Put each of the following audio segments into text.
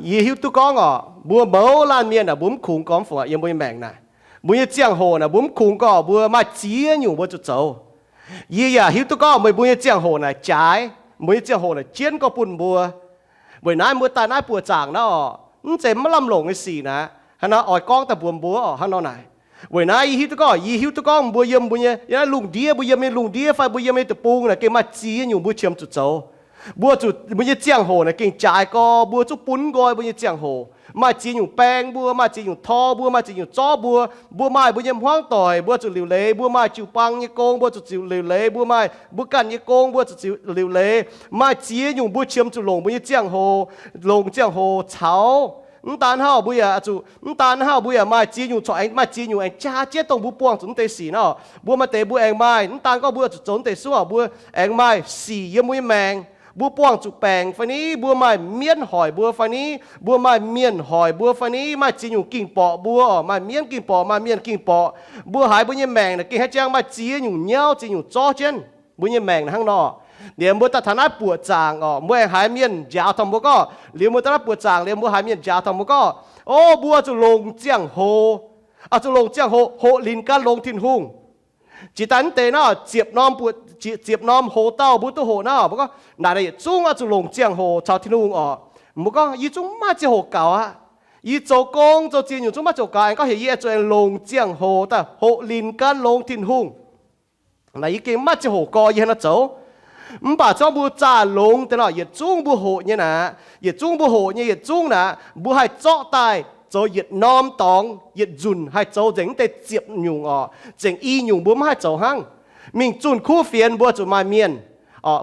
Yie hiuv duqv gorngv oc, mbuo mouz laanh mienh aah, mbuo mv kungx gorngv fungc yiem mbuo nyei maengc naaic, mbuo nyei ziangh hoc naaic mbuo mv kungx gorngv mbuo maaih ziex nyungc mbuo zuqc zoux. Yie yaac hiuv duqv gorngv meih mbuo nyei ziangh hoc naaic jaaix, mbuo nyei ziangh hoc naaic jienv gorngv bun mbuo. Weic naaiv mbuo daaih naaiv buoqc zaangc naaiv oc, mv zeiz maiv lamh longc nyei sic naaic, hnangv naaiv oix gorngv daaih mbuox mbuo oc, hnangv nor naaic. Weic naaiv yie hiuv duqv gorngv, yie hiuv duqv gorngv mbuo yiem mbuo nyei, yiem naaiv lungh ndiev, mbuo yiem nyei lungh ndiev fai mbuo yiem nyei deic-bung naaic gengh maaih ziex nyungc mbuo qiemx zuqc zoux. Mbuo zuqc, mbuo nyei ziangh hoc naaic gengh jaaix gorx, mbuo zuqc bun nqoi mbuo nyei ziangh hoc. Maaih ziex nyungc baeng mbuo, maaih ziex nyungc tor mbuo, maaih ziex nyungc zorqv mbuo. Mbuo maaih mbuo nyei hmuangv doic, mbuo zuqc liuc leiz. Mbuo maaih jiu-baang nyei gong, mbuo zuqc liuc leiz. Mbuo maaih mbuo ganh nyei gong, mbuo zuqc liuc leiz. Maaih ziex nyungc mbuo qiemx zuqc longc mbuo nyei ziangh hoc, longc ziangh hoc caux. Mv daan hnangv mbuo yaac zuqc, mv daan hnangv mbuo yaac maaih ziex nyungc corc aengx maaih ziex nyungc aengx jaa jienv dongh mbuo buangh zuqc mv deix sic nor. Mbuo maaih deix mbuo aengx maaih, mv daan gorngv mbuo zuqc zoux mv deix sung oc, mbuo aengx maaih sic yiem mbuo nyei maengc. Mbuo buangh zuqc baengc fai ni, mbuo maaih mienv hoic mbuo fai ni, mbuo maaih mienh hoic mbuo fai ni, maaih ziex nyungc ging borqc mbuo oc, maaih mienv ging borqc, maaih mienh ging borqc. Mbuo haiz mbuo nyei maengc naaic gengh haiz jangx maaih ziex nyungc nyauv, ziex nyungc zorqv jienv mbuo nyei maengc hnangv nor. Liuz mbuo daaih taux naaiv buoqc zaangc oc, mbuo aengx haiz mienh njaaux taux mbuo gorngv, liuz mbuo daaih naaiv buoqc zaangc liuz mbuo haiz mienh njaaux taux mbuo gorngv, o, mbuo zuqc longc ziangh hoc, oix zuqc longc ziangh hoc hoqc linc gan longx Tin-Hungh. Jiex daaih mv deix naaiv ziepc norm, ziepc norm hoc-dauh mbuo duqv hoqc naaiv, mbuo gorngv naaic yietc zungv oix zuqc longc ziangh hoc caux Tin-Hungh oc. Mbuo gorngv yie zungv maiv maaih ziangh hoc gaux aqv. Yie zoux gong zoux ziex nyungc zungv maiv ziangh hoc gaux, aengx gorngv heuc yie zuqc aengx longc ziangh hoc daaih hoqc linc gan longx Tin-Hungh. Naaic yie gengh maiv ziangh hoc gorx yie haaix nor zoux. Mv baac zorngv mbuo zaah longx deix nor, yietc zungv mbuo hoqc nyei naaic, yietc zungv mbuo hoqc nyei yietc zungv naaic, mbuo haih zorqv daaih zoux yietc norm dorngx, yietc nzunc haih zoux nzengc mv deix ziepc nyungc oc. Zengc i nyungc mbuo mv haih zoux hnangv. Mingh zunh kuv fienx mbuo zuqc maaih mienh,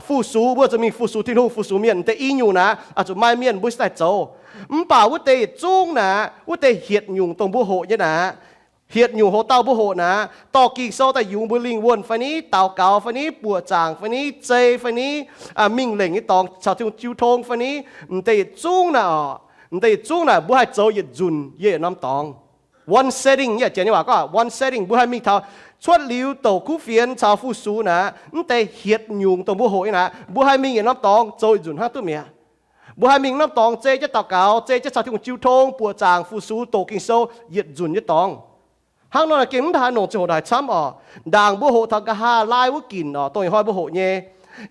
fu-sux mbuo zuqc mingh fu-sux Tin-Hungh, fu-sux mienh. Mv deix i nyungc naaic, oix zuqc maaih mienh mbuo cingx daaih zoux. Mv baac wuov deix yietc zungv naaic, wuov deix hietc nyungc dongh mbuo hoqc nyei naaic, hietc nyungc hoc-dauh mbuo hoqc naaic, dorh Ging-Sou daaih yungz mbuo lingh wuonh fai ni, daux gaux fai ni, buoqc zaangc fai ni, zei fai ni, mingh lengc nyei dorngx caux Tin-Hungh jiu tong fai ni, mv deix yietc zungv naaic oc, mv deix yietc zungv naaic mbuo haih zoux yietc nzunc yiem yietc norm dorngx. One setting, yie janx nyei waac gorngv one setting, mbuo haih mingh taux cuotv liuz douc kuv fienx caux fu-sux naaic, mv deix hietc nyungc dongh mbuo hoqc nyei naaic, mbuo haih mingh yietc norm dorngx zoux yietc nzunc hnangv duqv mi'aqv. Mbuo haih mingh norm dorngx zei jienv daux gaux, zei jienv caux Tin-Hungh jiu tong, buoqc zaangc, fu-sux, doqc Ging-Sou, yietc nzunc nyei dorngx. Hnangv nor naaic gengh mv haaix nongc ziangh hoc naaic camv oc. Ndaangc mbuo hoqc taux nqa'haav laai wuov ginc oc, dongh ih hnoi mbuo hoqc nyei,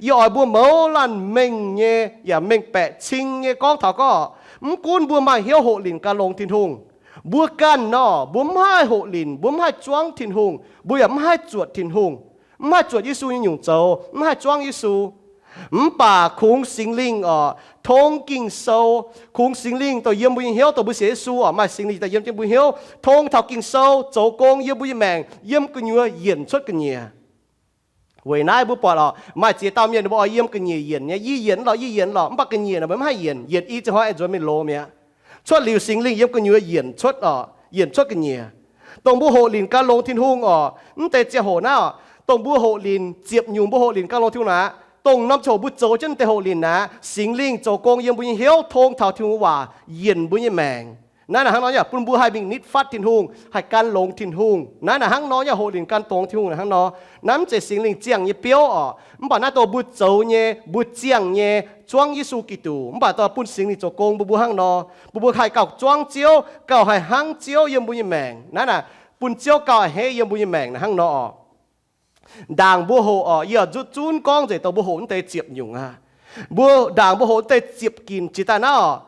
yie oix mbuo mouz laanh mengh nyei yaac mengh baeqc cing nyei gorngv taux gorngv, mv gunv mbuo maaih hnyouv hoqc linc gan longx Tin-Hungh, mbuo ganh nor mbuo mv haih hoqc linc, mbuo mv haih zuangv Tin-Hungh, mbuo yaac mv haih zuotc Tin-Hungh, mv haih zuotc Yesu nyei nyungc zoux, mv haih zuangv Yesu. Mv baac kungx Singx Lingh oc, tong Ging-Sou, kungx Singx Lingh dongh yiem mbuo nyei hnyouv, dongh mbuo sienx Yesu oc, maaih Singx Lingh daaih yiem jienv mbuo hnyouv, tong taux Ging-Sou, zoux gong yiem mbuo nyei maengc, yiem gu'nyuoz yienc cuotv ga'nyiec. Weic naaiv mbuo buatc oc, maaih ziex dauh mienh mbuo oix yiem ga'nyiec yienc nyei, yie yienc lorqc, yie yienc lorqc, mv baac ga'nyiec naaic mbuo mv haih yienc, yienc i ziangh hnoi aengx nzuonx mingh loz mi'aqv. Cuotv liuz Singx Lingh yiem gu'nyuoz yienc cuotv oc, yienc cuotv ga'nyiec. Dongh mbuo hoqc linc gan longx Tin-Hungh oc, mv deix ziangh hoc naaiv oc, dongh mbuo hoqc linc ziepc nyungc mbuo hoqc linc gan longx Tin-Hungh naaic, dongh norm ziangh hoc mbuo zoux jienv mv deix hoqc linc naaic, Singx Lingh zoux gong yiem mbuo nyei hnyouv, tong taux Tin-Hungh waac yienc mbuo nyei maengc. Naaiv naaic hnangv nor yaac bun mbuo haih mingh nitv fatv Tin-Hungh, haih gan longx Tin-Hungh. Naaiv naaic hnangv nor yaac hoqc linc gan longx Tin-Hungh naaic hnangv nor. Naaiv mv zeiz Singx Lingh ziangh nyei biouv oc, mv baac naaiv dongh mbuo zoux nyei, mbuo ziangh nyei, zuangv Yesu Giduc, mv baac dongh bun Singx Lingh zoux gong bun mbuo hnangv nor, bun mbuo haih gauh zuangv Ziouv, gauh haih hnangv Ziouv yiem mbuo nyei maengc. Naaiv naaic bun Ziouv gauh a'hneiv yiem mbuo nyei maengc naaic hnangv nor oc. Ndaangc mbuo hoqc oc, yie oix nzutv zunv gorngv nzengc dongh mbuo hoqc mv deix ziepc nyungc aqv. Mbuo ndaangc mbuo hoqc mv deix ziepc ginc jiex daaih naaiv oc,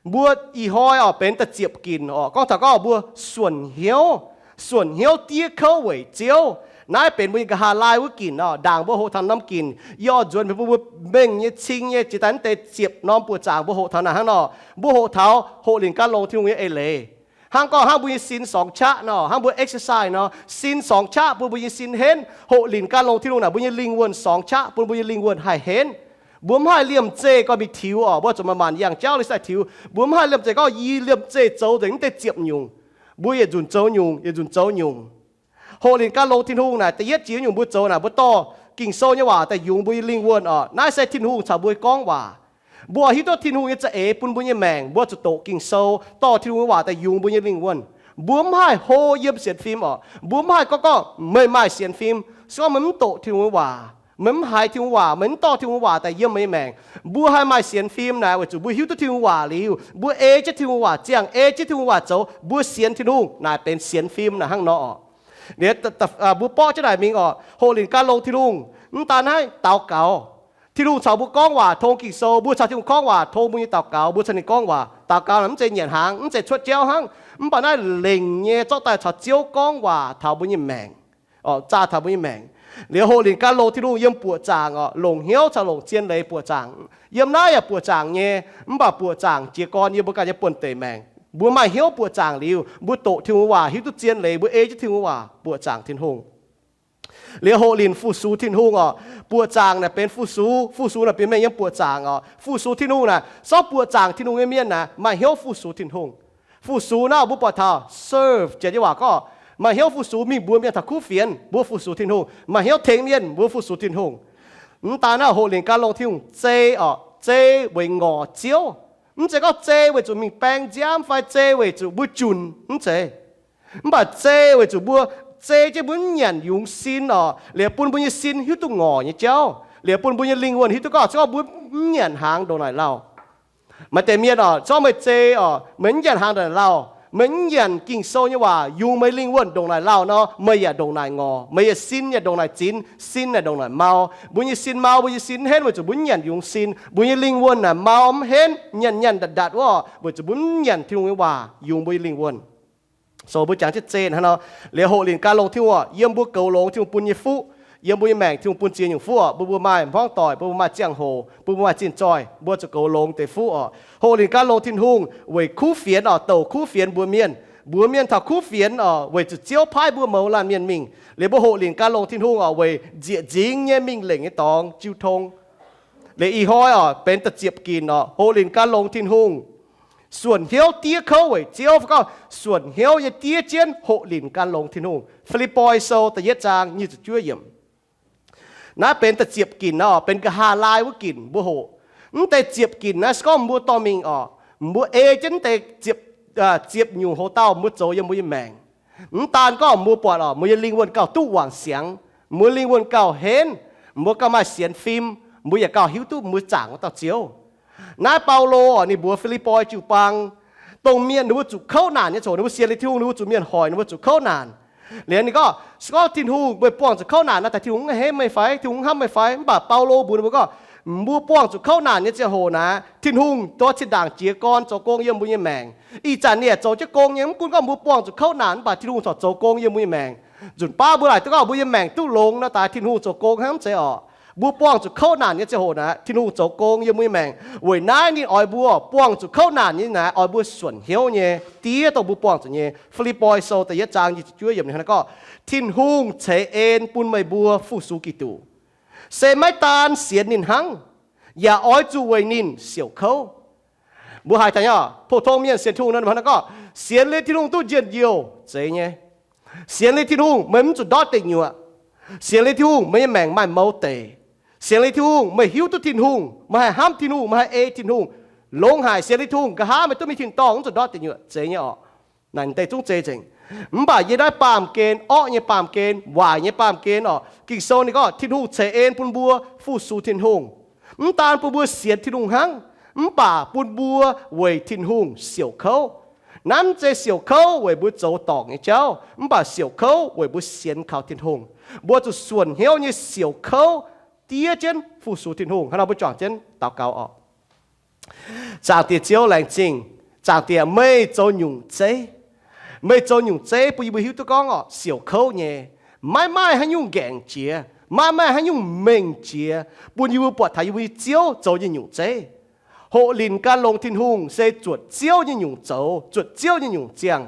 mbuo ih hnoi oc benx da'ziepc ginc oc. Gorngv taux gorngv mbuo suonc hnyouv, suonc hnyouv diev kouv weic Ziouv. Naaiv benx mbuo nyei nqa'haav laai wuov ginc oc. Ndaangc mbuo hoqc taux norm ginc, yie oix nzuonx mbuo mengh nyei cing nyei jiex daaih mv deix ziepc norm buoqc zaangc mbuo hoqc taux naaic hnangv nor. Mbuo hoqc taux hoqc linc gan longx Tin-Hungh nyei eix leiz. Hnangv gorngv hnangv mbuo nyei sin sorngx qaqv nor, hnangv mbuo exercise nor, sin sorngx qaqv bun mbuo nyei sin henv. Hoqc linc gan longx Tin-Hungh naaic mbuo nyei lingh wuonh sorngx qaqv bun mbuo nyei lingh wuonh haih henv. Mbuo mv haih liemh zeih gorngv mingh tiux oc. Mbuo zuqc manc-manc yangh jauv li sai tiux. Mbuo mv haih liemh zeih gorngv yie liemh zeih zoux nzengc mv deix ziepc nyungc. Mbuo yietc nzunc zoux nyungc, yietc nzunc zoux nyungc. Hoqc linc gan longx Tin-Hungh naaic da'yietv jiex nyungc mbuo zoux naaic, mbuo dorh Ging-Sou nyei waac daaih yungz mbuo nyei lingh wuonh oc. Naaiv se Tin-Hungh caux mbuo gorngv waac. Mbuo hiuv duqv Tin-Hungh nyei za'eix bun mbuo nyei maengc, mbuo zuqc doqc Ging-Sou, dorh Tin-Hungh nyei waac daaih yungz mbuo nyei lingh wuonh. Mbuo mv haih hlo yiem sienx fim oc. Mbuo mv haih gorngv gorngv meih maaih sienx fim, se gorngv meih mv doqc Tin-Hungh nyei waac. Meih mv haiz Tin-Hungh waac, meih mv dorh Tin-Hungh waac daaih yiem meih nyei maengc. Mbuo haih maaih sienx fim naaic weic zuqc mbuo hiuv duqv Tin-Hungh waac liuz, mbuo ei jienv Tin-Hungh waac ziangh, ei jienv Tin-Hungh waac zoux, mbuo sienx Tin-Hungh naaic benx sienx fim naaic hnangv nor oc. Liuz mbuo borqv jienv naaic mingh oc, hoqc linc gan longx Tin-Hungh, mv daan naaiv daux gaux, Tin-Hungh caux mbuo gorngv waac tong Ging-Sou, mbuo caux Tin-Hungh gorngv waac tong mbuo nyei daux gaux, mbuo caux ninh gorngv waac. Daux gaux naaic mv zeiz nyanc hnaangx, mv zeiz cuotv jauv hnangv, mv baac naaiv lengc nyei zorqv daaih caux Ziouv gorngv waac taux mbuo nyei maengc, zaah taux mbuo nyei maengc. Liuz hoqc linc gan longx Tin-Hungh yiem buoqc zaangc oc, longc hnyouv caux longc zien leiz buoqc zaangc. Yiem naaiv yaac buoqc zaangc nyei, mv baac buoqc zaangc jiez gorn yiem mbuo ganh nyei buonv-deic maengc. Mbuo maaih hnyouv buoqc zaangc liuz, mbuo doqc Tin-Hungh waac, hiuv duqv zien leiz, mbuo ei jienv Tin-Hungh waac, buoqc zaangc Tin-Hungh. Liuz hoqc linc fu-sux Tin-Hungh oc, buoqc zaangc naaic benx fu-sux, fu-sux naaic benx mengh yiem buoqc zaangc oc. Fu-sux Tin-Hungh naaic, sortv buoqc zaangc Tin-Hungh nyei mienh naaic maaih hnyouv fu-sux Tin-Hungh. Fu-sux naaiv mbuo buatc taux serve, janx nyei waac gorngv, maaih hnyouv fu-sux mingh mbuox mienh taux kuv fienx, mbuo fu-sux Tin-Hungh. Maaih hnyouv tengx mienh, mbuo fu-sux Tin-Hungh. Mv daan naaiv hoqc linc gan longx Tin-Hungh zei oc, zei weic ngorc Ziouv. Mv zeiz gorngv zei weic zuqc mingh baeng nziaamv fai zei weic zuqc mbuo junc, mv zeiz. Mv baac zei weic zuqc mbuo zei jienv mbuo mv nyanc yungz sin oc, liuz bun mbuo nyei sin hiuv duqv ngorc nyei jauv, liuz bun mbuo nyei lingh wuonh hiuv duqv gorngv se gorngv mbuo mv nyanc hnaangx ndongc naaic lauh. Maaih deix mienh oc, zorqv meih zei oc, meih mv nyanc hnaangx ndongc naaic lauh, meih mv nyanc Ging-Sou nyei waac yungz meih lingh wuonh ndongc naaic lauh nor, meih yaac ndongc naaic ngorc, meih nyei sin yaac ndongc naaic zinx, sin yaac ndongc naaic mau. Mbuo nyei sin mau, mbuo nyei sin mv henv weic zuqc mbuo mv nyanc yungz sin. Mbuo nyei lingh wuonh naaic mau mv henv, nyanc nyanc ndatc ndatc wuov, weic zuqc mbuo mv nyanc Tin-Hungh nyei waac yungz mbuo nyei lingh wuonh. So mbuo jangx jienv zei hnangv nor. Liuz hoqc linc gan longx Tin-Hungh oc, yiem mbuo goux longx Tin-Hungh bun nyei fuqv, yiem mbuo nyei maengc Tin-Hungh bun ziex nyungc fuqv oc, bun mbuo maaih hmuangv doic, bun mbuo maaih ziangh hoc, bun mbuo maaih zinh zoih, mbuo zuqc goux longx deix fuqv oc. Hoqc linc gan longx Tin-Hungh weic kuv fienx oc, douc kuv fienx mbuox mienh, mbuox mienh taux kuv fienx oc, weic zuqc Ziouv paaiv mbuo mouz laanh mienh mingh. Liuz mbuo hoqc linc gan longx Tin-Hungh oc, weic nzieqc nzingx nyei mingh lengc nyei dorngx jiu tong. Liuz ih hnoi oc benx da'ziepc ginc oc, hoqc linc gan longx Tin-Hungh, suonc hnyouv diev kouv weic Ziouv, fai gorngv suonc hnyouv nyei diev jienv hoqc linc gan longx Tin-Hungh. Fi^lipv^poi Sou da'yietv zaang nyic ziepc juov yiemc. Naaiv benx da'ziepc ginc oc, benx nqa'haav laai wuov ginc mbuo hoqc. Mv deix ziepc ginc naaiv se gorngv mbuo dorh mingh oc, mbuo ei jienv mv deix ziepc, ziepc nyungc hoc-dauh mbuo zoux yiem mbuo nyei maengc. Mv daan gorngv mbuo buatc oc, mbuo nyei lingh wuonh gauh duqv wangc siangx, mbuo lingh wuonh gauh henv, mbuo gauh maaih sienx fim, mbuo yaac gauh hiuv duqv mbuo zaangc wuov dauh Ziouv. Naaiv Baulo oc, ninh mbuox Fi^lipv^poi jiu-baang, dongh mienh ninh mbuo zuqc kouv naanc nyei ziangh hoc, ninh mbuo sienx liuz Tin-Hungh, ninh mbuo zuqc mienh hoic, ninh mbuo zuqc kouv naanc. Liuz ninh gorngv, se gorngv Tin-Hungh, meih buangh zuqc kouv naanc naaic daaih, Tin-Hungh mv henv meih fai? Tin-Hungh mv hnamv meih fai? Mv baac Baulo mbuox ninh mbuo gorngv, mbuo buangh zuqc kouv naanc nyei ziangh hoc naaic, Tin-Hungh dorh zinh ndaangc jiez gorn zoux gong yiem mbuo nyei maengc. Ih zanc ninh yaac zoux jienv gong nyei. Mv gunv gorngv mbuo buangh zuqc kouv naanc, mv baac Tin-Hungh corc zoux gong yiem mbuo nyei maengc. Nzunc baav mbuo laaic duqv gorngv mbuo nyei maengc duqv longx nor, daaih Tin-Hungh zoux gong hnangv, mv zeiz orqc? Mbuo buangh zuqc kouv naanc nyei ziangh hoc naaic, Tin-Hungh zoux gong yiem mbuo nyei maengc. Weic naaiv ninh oix mbuo buangh zuqc kouv naanc nyei naaic, oix mbuo suonc hnyouv nyei diev dongh mbuo buangh zuqc nyei. Fi^lipv^poi Sou da'yietv zaang nyic ziepc juov yiemc ninh gorngv, Tin-Hungh ceix en bun meih mbuo fu-sux Giduc, se maiv daan sienx ninh hnangv, yaac oix zuqc weic ninh siouc kouv. Mbuo haiz daaih nyei, pou-tong mienh sienx Tin-Hungh nor, ninh gorngv, sienx liuz Tin-Hungh duqv njien-youh zeiz nyei. Sienx liuz Tin-Hungh meih mv zuqc ndortv deic nyuoqc. Sienx liuz Tin-Hungh meih nyei maengc maaih mouz deic. Sienx liuz Tin-Hungh meih hiuv duqv Tin-Hungh, meih haih hnamv Tin-Hungh, meih haih ei Tin-Hungh. Longx haic, sienx liuz Tin-Hungh nqa'haav meih duqv mingh tin-dorngh, mv zuqc ndortv deic nyuoqc, zeiz nyei orqc. Naaic deix zungv zeiz nzengc. Mv baac yiem naaiv baamh gen, orqv nyei baamh gen, waaic nyei baamh gen orqc, Ging-Sou ninh gorngv Tin-Hungh ceix en bun mbuo fu-sux Tin-Hungh. Mv daan bun mbuo sienx Tin-Hungh hnangv, mv baac bun mbuo weic Tin-Hungh siouc kouv. Naaiv mv zeiz siouc kouv weic mbuo zoux dorngc nyei jauv, mv baac siouc kouv weic mbuo sienx kaux Tin-Hungh. Mbuo zuqc suonc hnyouv nyei siouc kouv diev jienv fu-sux Tin-Hungh. Hnangv nor mbuo juangc jienv daux gaux orqc. Zaangc Diex Ziouv, laengz zingh. Zaangc Diex, meih zoux nyungc zeiv. Meih zoux nyungc zeiv bun yie mbuo hiuv duqv gorngv orqc, siouc kouv nyei. Maiv maaih haaix nyungc ngaengc jiex, maiv maaih haaix nyungc mengh jiex, bun yie mbuo buatc taux yie mbuo nyei Ziouv zoux nyei nyungc zeiv. Hoqc linc gan longx Tin-Hungh se zuotc Ziouv nyei nyungc zoux, zuotc Ziouv nyei nyungc ziangh.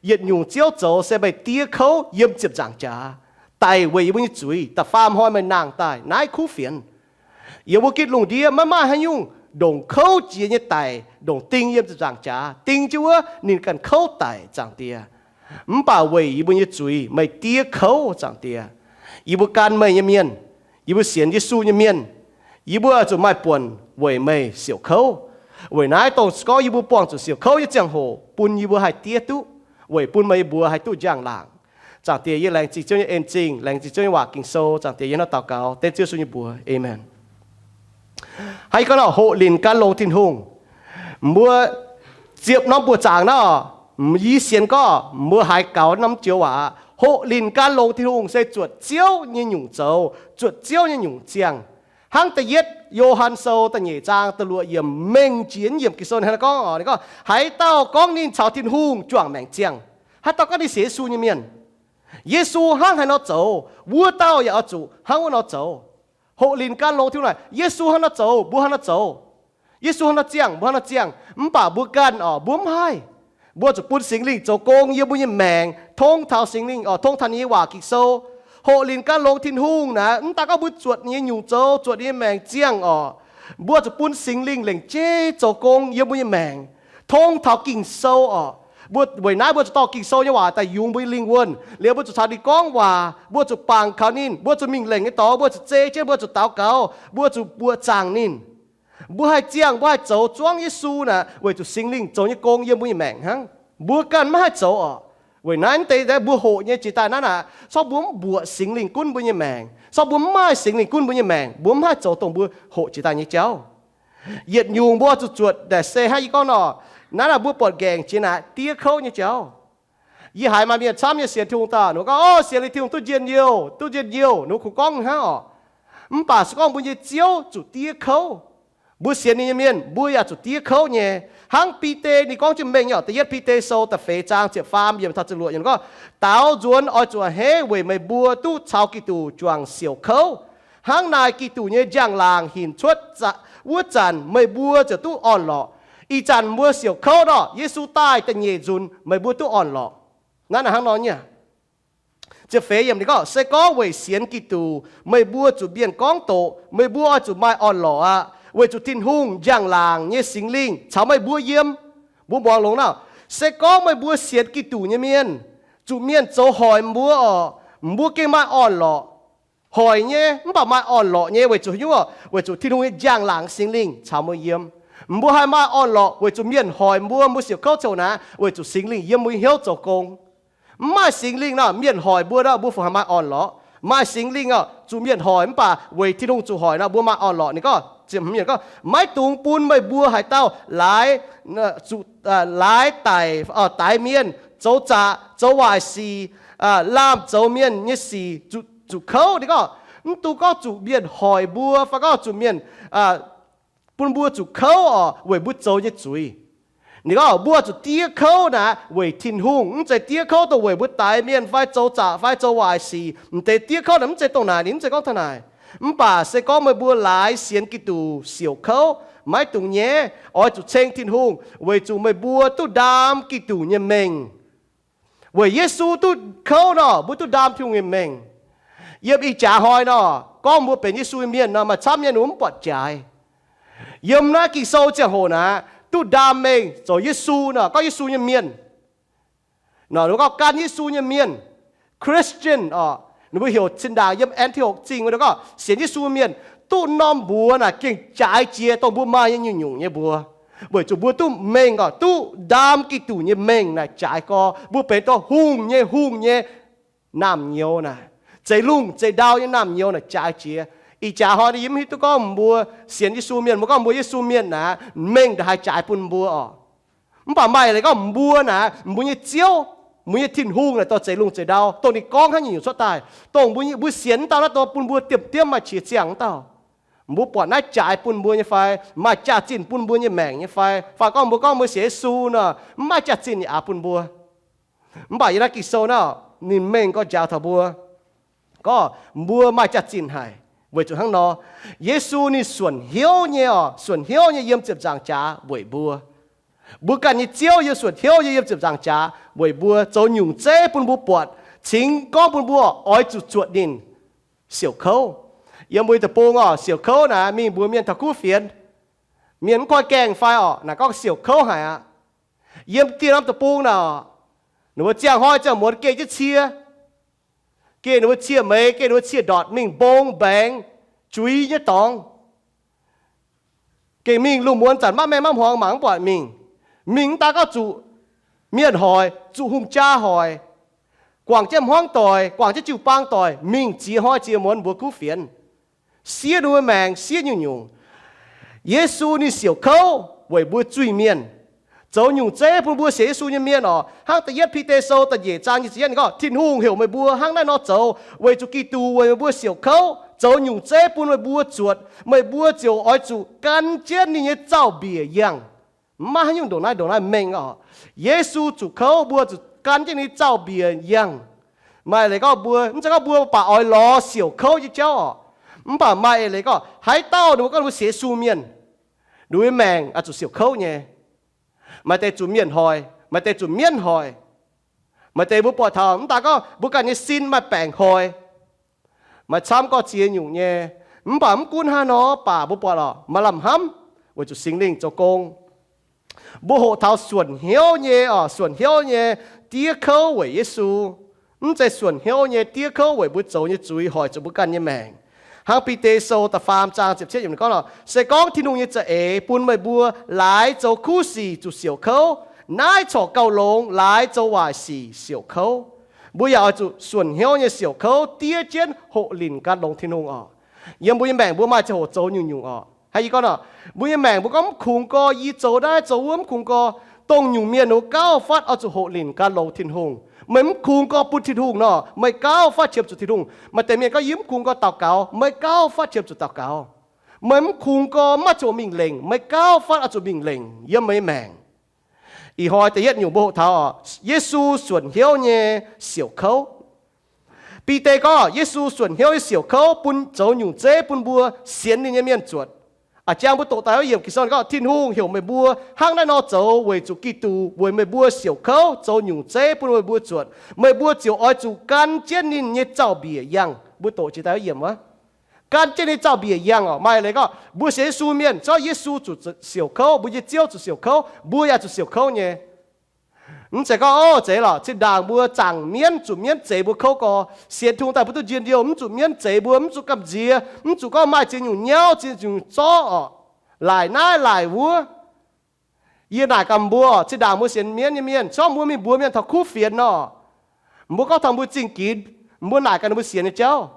Yietc nyungc Ziouv zoux se meih diev kouv yiem ziepc nzaangc jaax, daic weic yie mbuo nyei zuiz, da'faam hnoi meih nangh daaih naaiv kuv fienx. Yiem wuov gitv lungh ndiev maiv maaih haaix nyungc ndongc kouv jiex nyei daic ndongc ding yiem ziepc nzaangc jaax, ding jienv wuov ninh ganh kouv daic, Zaangc Diex. Mv baac weic yie mbuo nyei zuiz meih diev kouv, Zaangc Diex. Yie mbuo gan meih nyei mienh, yie mbuo sienx Yesu nyei mienh, yie mbuo zuqc maaih buonc weic meih siouc kouv. Weic naaiv dongh se gorngv yie mbuo buangh zuqc siouc kouv nyei ziangh hoc, bun yie mbuo haih diev duqv, weic bun meih mbuo haih duqv njang-laangc. Zaangc Diex, yie laengz zingh Ziouv nyei en zingh, laengz zingh Ziouv nyei waac Ging-Sou. Zaangc Diex, yie hnangv daux gaux dengv Ziouv Yesu nyei mbuox, aamen. Haiz gorngv lorqc, hoqc linc gan longx Tin-Hungh. Mbuo ziepc norm buoqc zaangc naaiv, yie sienx gorngv mbuo haiz gaux norm joux waac aqv. Hoqc linc gan longx Tin-Hungh se zuotc Ziouv nyei nyungc zoux, zuotc Ziouv nyei nyungc ziangh. Hnangv da'yietv Yo^han Sou da'nyeic zaang da'luoqc yiemc, mengh jiex yiemc Ging-Sou hnangv naaiv gorngv, gorngv, haaix dauh gorngv ninh caux Tin-Hungh juangc maengc ziangh, haaix dauh gorngv ninh sienx Yesu nyei mienh, Yesu hnangv haaix nor zoux, wuov dauh yaac oix zuqc hnangv wuov nor zoux. Hoqc linc gan longx Tin-Hungh naaic, Yesu hnangv nor zoux, mbuo hnangv nor zoux. Yesu hnangv nor ziangh, mbuo hnangv nor ziangh. Mv baac mbuo ganh orqc, mbuo mv haih. Mbuo zuqc bun Singx Lingh zoux gong yiem mbuo nyei maengc, tong taux Singx Lingh orqc, tong taux ninh nyei waac Ging-Sou. Hoqc linc gan longx Tin-Hungh naaic, mv daaih gorngv mbuo zuotc ninh nyei nyungc zoux, zuotc ninh nyei maengc ziangh orqc, mbuo zuqc bun Singx Lingh lengc jeiv zoux gong yiem mbuo nyei maengc, tong taux Ging-Sou orqc. Mbuo weic naaiv mbuo zuqc dorh Ging-Sou nyei waac daaih yungz mbuo nyei lingh wuonh liuz, mbuo zuqc caux ninh gorngv waac, mbuo zuqc bangc kaux ninh, mbuo zuqc mingh lengc nyei dorngx, mbuo zuqc zei jienv, mbuo zuqc daux gaux, mbuo zuqc mbuoqc zaangc ninh. Mbuo haih ziangh, mbuo haih zoux zuangv Yesu naaic, weic zuqc Singx Lingh zoux nyei gong yiem mbuo nyei maengc hnangv. Mbuo ganh maiv haih zoux orqc. Weic naaiv deix mbuo hoqc nyei jiex daaih naaiv aqv, se gorngv mbuo mv mbuoqc Singx Lingh gunv mbuo nyei maengc, se gorngv mbuo mv maaih Singx Lingh gunv mbuo nyei maengc, mbuo mv haih zoux dongh mbuo hoqc jiex daaih nyei jauv. Yietc nyungc mbuo zuqc zuotc naaic se hnangv yie gorngv nor, naaiv naaic mbuo buatc nqaengc jiex naaic diev kouv nyei jauv. Yie haiz maaih mienh camv nyei sienx Tin-Hungh daaih, ninh gorngv, Ov, sienx liuz Tin-Hungh duqv njien-youh, duqv njien-youh, ninh kungx gorngv hnangv orqc. Mv baac se gorngv mbuo nyei Ziouv zuqc diev kouv, mbuo sienx ninh nyei mienh mbuo yaac zuqc diev kouv nyei. Hnangv Bide ninh gorngv jienv mengh nyei orqc, da'yietv Bide Sou da'feix zaang ziepc faam yiemc taux ziepc luoqc yiemc gorngv, Daaux nzuonx oix zuqc a'hneiv weic meih mbuo duqv caux Giduc juangc siouc kouv. Hnangv naaic Giduc nyei njang-laangc hinc cuotv wuov zanc meih mbuo ziouc duqv orn-lorqc. Ih zanc mbuo siouc kouv nor, Yesu daaih da'nyeic nzunc meih mbuo duqv orn-lorqc. Naaiv naaic hnangv nor nyei. Ziepc feix yiemc ninh gorngv, Se gorngv weic sienx Giduc meih mbuo zuqc mienh gorngv doqc, meih mbuo oix zuqc maaih orn-lorqc aqv, weic zuqc Tin-Hungh njang-laangc nyei Singx Lingh caux meih mbuo yiem. Mbuo muangx longx nor, se gorngv meih mbuo sienx Giduc nyei mienh, zuqc mienh zoux hoic mbuo orqc, mbuo gengh maaih orn-lorqc. Hoic nyei mv baac maaih orn-lorqc nyei weic zuqc haaix nyungc orqc? Weic zuqc Tin-Hungh nyei njang-laangc Singx Lingh caux mbuo yiem. Mbuo haih maaih orn-lorqc weic zuqc mienh hoic mbuo, mbuo siouc kouv ziouc naaic, weic zuqc Singx Lingh yiem mbuo hnyouv zoux gong. Mv maaih Singx Lingh nor, mienh hoic mbuo nor, mbuo fungc haih maaih orn-lorqc? Maaih Singx Lingh orqc, zuqc mienh hoic mv baac weic Tin-Hungh zuqc hoic nor, mbuo maaih orn-lorqc. Ninh gorngv, gorngv, Maiv dungx bun meih mbuo haaix dauh laaix, zuqc, laaix daic, daix mienh, zoux zaqc, zoux waaic sic, laamh zoux mienh nyei sic zuqc kouv. Ninh gorngv, mv dungx gorngv zuqc mienh hoic mbuo fai gorngv zuqc mienh bun mbuo zuqc kouv orqc, weic mbuo zoux nyei zuiz. Ninh gorngv mbuo zuqc diev kouv naaic weic Tin-Hungh, mv zeiz diev kouv dongh weic mbuo daix mienh fai zoux zaqc fai zoux waaic sic. M'deix diev kouv naaic mv zeiz dongh naaic, ninh mv zeiz gorngv taux naaic. Mv baac se gorngv meih mbuo laaix sienx Giduc siouc kouv, maiv dungx nyaiv, oix zuqc ceng Tin-Hungh, weic zuqc meih mbuo duqv ndaam Giduc nyei mengh. Weic Yesu duqv kouv nor, mbuo duqv ndaam Tin-Hungh nyei mengh. Yiem ih jaax hnoi nor, gorngv mbuo benx Yesu nyei mienh nor, maaih camv mienh mv buatc jaaix. Yiem naaiv Ging-Sou ziangh hoc naaic, duqv ndaam mengh zoux Yesu nor, gorngv Yesu nyei mienh. Nor, gorngv gan Yesu nyei mienh, Christian orqc, ninh mbuo heuc zinh ndaangc yiem An^ti^okc Zingh gorngv sienx Yesu mienh, duqv norm mbuox naaic gengh jaaix jiex dongh mbuo maaih nyei nyungc-nyungc nyei mbuox, weic zuqc mbuo duqv mengh orqc, duqv ndaam Giduc nyei mengh naaic jaaix gorx. Mbuo benx dongh hungh nyei hungh nyei naamh nyouz naaic, zeix lungh zeix ndau nyei naamh nyouz naaic jaaix jiex. Ih jaax hnoi yie mv hiuv duqv gorngv mbuo sienx Yesu mienh, mbuo gorngv mbuo Yesu mienh naaic, mengh ndongc haaix jaaix bun mbuo orqc. Mv baac maaih leiz gorngv mbuo naaic, mbuo nyei Ziouv, mbuo nyei Tin-Hungh naaic dongh zeix lungh zeix ndau, dongh ninh gorngv hnangv nyungc-nyungc cuotv daaih, dongh mbuo, mbuo sienx wuov dauh naaiv dongh bun mbuo diemv-diemv maaih qiex ziangh wuov dauh. Mbuo buatc naaiv jaaix bun mbuo nyei fai, maaih jaax-zinh bun mbuo nyei maengc nyei fai, fai gorngv mbuo gorngv mbuo sienx Yesu nor, mv maaih jaax-zinh ninh aax bun mbuo. Mv baac yiem naaiv Ging-Sou naaiv, ninh mengh gorx njaaux taux mbuo, gorngv mbuo maaih jaax-zinh haic. Weic zuqc hnangv nor, Yesu ninh suonc hnyouv nyei orqc, suonc hnyouv nyei yiem ziepc nzaangc jaax weic mbuo. Mbuo ganh nyei Ziouv yiem suonc hnyouv nyei yiem ziepc nzaangc jaax weic mbuo, zoux nyungc zeiv bun mbuo buatc, cingx gorngv bun mbuo oix zuqc zuotc ninh siouc kouv. Yiem mbuo deic-bung orqc, siouc kouv naaic mingh mbuox mienh taux kuv fienx, mienh mv koi gaengh fai orqc, naaic gorngv siouc kouv haic aqv. Yiem dieh norm deic-bung naaic, ninh mbuo ziangh hnoi ziangh muonz geh jienv cie, geh ninh mbuo cie meix, geh ninh mbuo cie ndortc mingh mbong mbaengx, juix nyei dorngx. Gengh mingh lungh muonz zanc maiv maengh maiv hmuangx mangc mv buatc mingh. Mingh mv daaih gorngv zuqc mienh hoic, zuqc hungh jaa hoic, guangc jienv hmuangv doic, guangc jienv jiu-baang doic mingh ziex hnoi ziex muonz mbuox kuv fienx, siev ninh mbuo maengc, siev nyungc-nyungc. Yesu ninh siouc kouv weic mbuo zuiz-mienh, zoux nyungc zeiv bun mbuo sienx Yesu nyei mienh oc. Hnangv da'yietv Bide Sou da'nyeic zaang nyic ziepc yietv ninh gorngv, Tin-Hungh heuc meih mbuo hnangv naaiv nor zoux weic zuqc Giduc weic meih mbuo siouc kouv zoux nyungc zeiv bun meih mbuo zuotc. Meih mbuo ziouc oix zuqc gan jienv ninh nyei zaux-mbiec yangh. Maiv haaix nyungc ndongc naaiv ndongc naaiv mengh oc. Yesu zuqc kouv, mbuo zuqc gan jienv ninh zaux-mbiec yangh. Maaih leiz gorngv mbuo, mv zeiz gorngv mbuo baac oix lorz siouc kouv nyei jauv oc. Mv baac maaih eix leiz gorngv haaix dauh ninh mbuo gorngv ninh mbuo sienx Yesu mienh, ninh mbuo nyei maengc oix zuqc siouc kouv nyei. Maaih deix zuqc mienh hoic, maaih deix zuqc mienv hoic. Maaih deix mbuo buatc taux mv daaih gorngv mbuo ganh nyei sin maaih baengc hoic, maaih camv gorx-ziex nyungc nyei. Mv baac mv gunv hnangv nor baac mbuo buatc lorqc, maaih lamh hnamv weic zuqc Singx Lingh zoux gong. Mbuo hoqc taux suonc hnyouv nyei oc, suonc hnyouv nyei diev kouv weic Yesu. Mv zeiz suonc hnyouv nyei diev kouv weic mbuo zoux nyei zuiz hoic zuqc mbuo ganh nyei maengc. Hnangv Bide Sou da'faam zaang ziepc cietv yiemc gorngv lorqc, se gorngv Tin-Hungh nyei za'eix bun meih mbuo laaix zoux kuv sic zuqc siouc kouv, naaiv corc gauh longx laaix zoux waaic sic siouc kouv. Mbuo yaac oix zuqc suonc hnyouv nyei siouc kouv diev jienv hoqc linc gan longx Tin-Hungh oc. Yiem mbuo nyei maengc mbuo maaih ziangh hoc zoux nyungc-nyungc oc. Hnangv yie gorngv oc, mbuo nyei maengc mbuo gorngv mv kungx gorx, yie zoux naaiv zoux wuov mv kungx gorx, dongh nyungc mienh ninh gauh fatv oix zuqc hoqc linc gan longx Tin-Hungh. Meih mv kungx gorx bun Tin-Hungh nor, meih gauh fatv qiemx zuqc Tin-Hungh. Maaih deix mienh gorngv, yie mv kungx gorx daux gaux, meih gauh fatv qiemx zuqc daux gaux. Meih mv kungx gorx maiv zuqc mingh lengc, meih gauh fatv oix zuqc mingh lengc yiem meih nyei maengc. Ih hnoi da'yietv nyungc mbuo hoqc taux oc, Yesu suonc hnyouv nyei siouc kouv. Bide gorngv Yesu suonc hnyouv nyei siouc kouv bun zoux nyungc zeiv bun mbuo sienx ninh nyei mienh zuotc. A'jang mbuo doqc daaih wuov yiemc Ging-Sou gorngv, Tin-Hungh heuc meih mbuo hnangv naaiv nor zoux weic zuqc Giduc weic meih mbuo siouc kouv zoux nyungc zeiv bun meih mbuo zuotc. Meih mbuo ziouc oix zuqc gan jienv ninh nyei zaux-mbiec yangh. Mbuo doqc jiex daaih wuov yiemc wuov, gan jienv ninh zaux-mbiec yangh oc. Maaih leiz gorngv mbuo sienx Yesu mienh, se gorngv Yesu zuqc siouc kouv, mbuo nyei Ziouv zuqc siouc kouv, mbuo yaac zuqc siouc kouv nyei. Mv zeiz gorngv, ov, zeiz lorqc, zinh ndaangc mbuo zaangc mienv, zuqc mienv zeix mbuo kouv gorx, sienx Tin-Hungh daaih mbuo duqv njien-youh, mv zuqc mienv zeix mbuo, mv zuqc gamh nziex, mv zuqc gorngv maaih ziex nyungc nyauv, ziex nyungc zorqv oc, laaic naaiv laaic wuov. Yie naaic gaax mbuo oc, zinh ndaangc mbuo sienx mienv nyei mienh, se gorngv mbuo mingh mbuox mienh taux kuv fienx nor, mbuo gorngv taux mbuo zingh ginx, mbuo naaic gaax ninh mbuo sienx nyei jauv.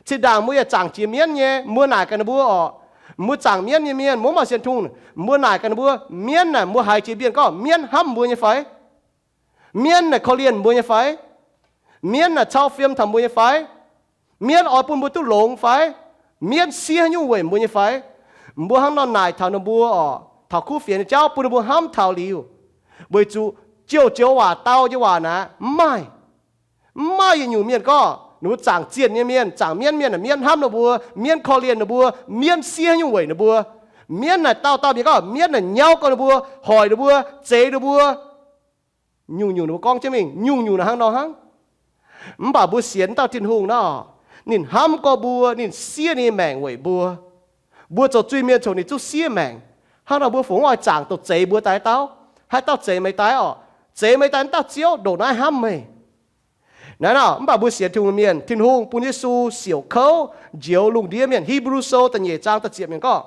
Zinh ndaangc mbuo yaac zaangc jiex mienv nyei, mbuo naaic gaax ninh mbuo oc, mbuo zaangc mienv nyei mienh, mbuo mv maaih sienx Tin-Hungh, mbuo naaic gaax ninh mbuo, mienv naaic mbuo haiz jiex mienh gorngv mienv hnamv mbuo nyei fai? Mienv naaic korv-lienh mbuo nyei fai? Mienv naaic cau fiem taux mbuo nyei fai? Mienv oix bun mbuo duqv longx fai? Mienv siev nyungc weic mbuo nyei fai? Mbuo hnangv nor naaic taux ninh mbuo oc, taux kuv fienx nyei jauv bun ninh mbuo hnamv taux liuz. Weic zuqc joux-joux waac dau nyei waac naaic mv maaih. Mv maaih yietc nyungc mienh gorngv ninh mbuo zaangc zienh nyei mienh, zaangc mienv mienh naaic mienv hnamv ninh mbuo, mienv korv-lienh ninh mbuo, mienv siev nyungc weic ninh mbuo. Mienv naaic dauh dauh mienh gorngv mienv naaic nyauv gorx ninh mbuo, hoic ninh mbuo, zeix ninh mbuo. Nyungc-nyungc ninh mbuo gorngv jienv mingh, nyungc-nyungc naaic hnangv nor hnangv. Mv baac mbuo sienx dauh Tin-Hungh nor, ninh hnamv gorx mbuo, ninh siev ninh nyei maengc weic mbuo. Mbuo zoux zuiz-mienh corc ninh zungv siev maengc. Hnangv nor mbuo fungc oix zaangc doqc zeix mbuo daaih dauh? Haaix dauh zeix meih daaih oc? Zeix meih daaih wuov dauh Ziouv ndongc naaiv hnamv meih. Naaiv nor, mv baac mbuo sienx Tin-Hungh mienh, Tin-Hungh bun Yesu siouc kouv njoux lungh ndiev mienh. Hipv^lu Sou da'nyeic zaang da'ziepc mienh gorngv,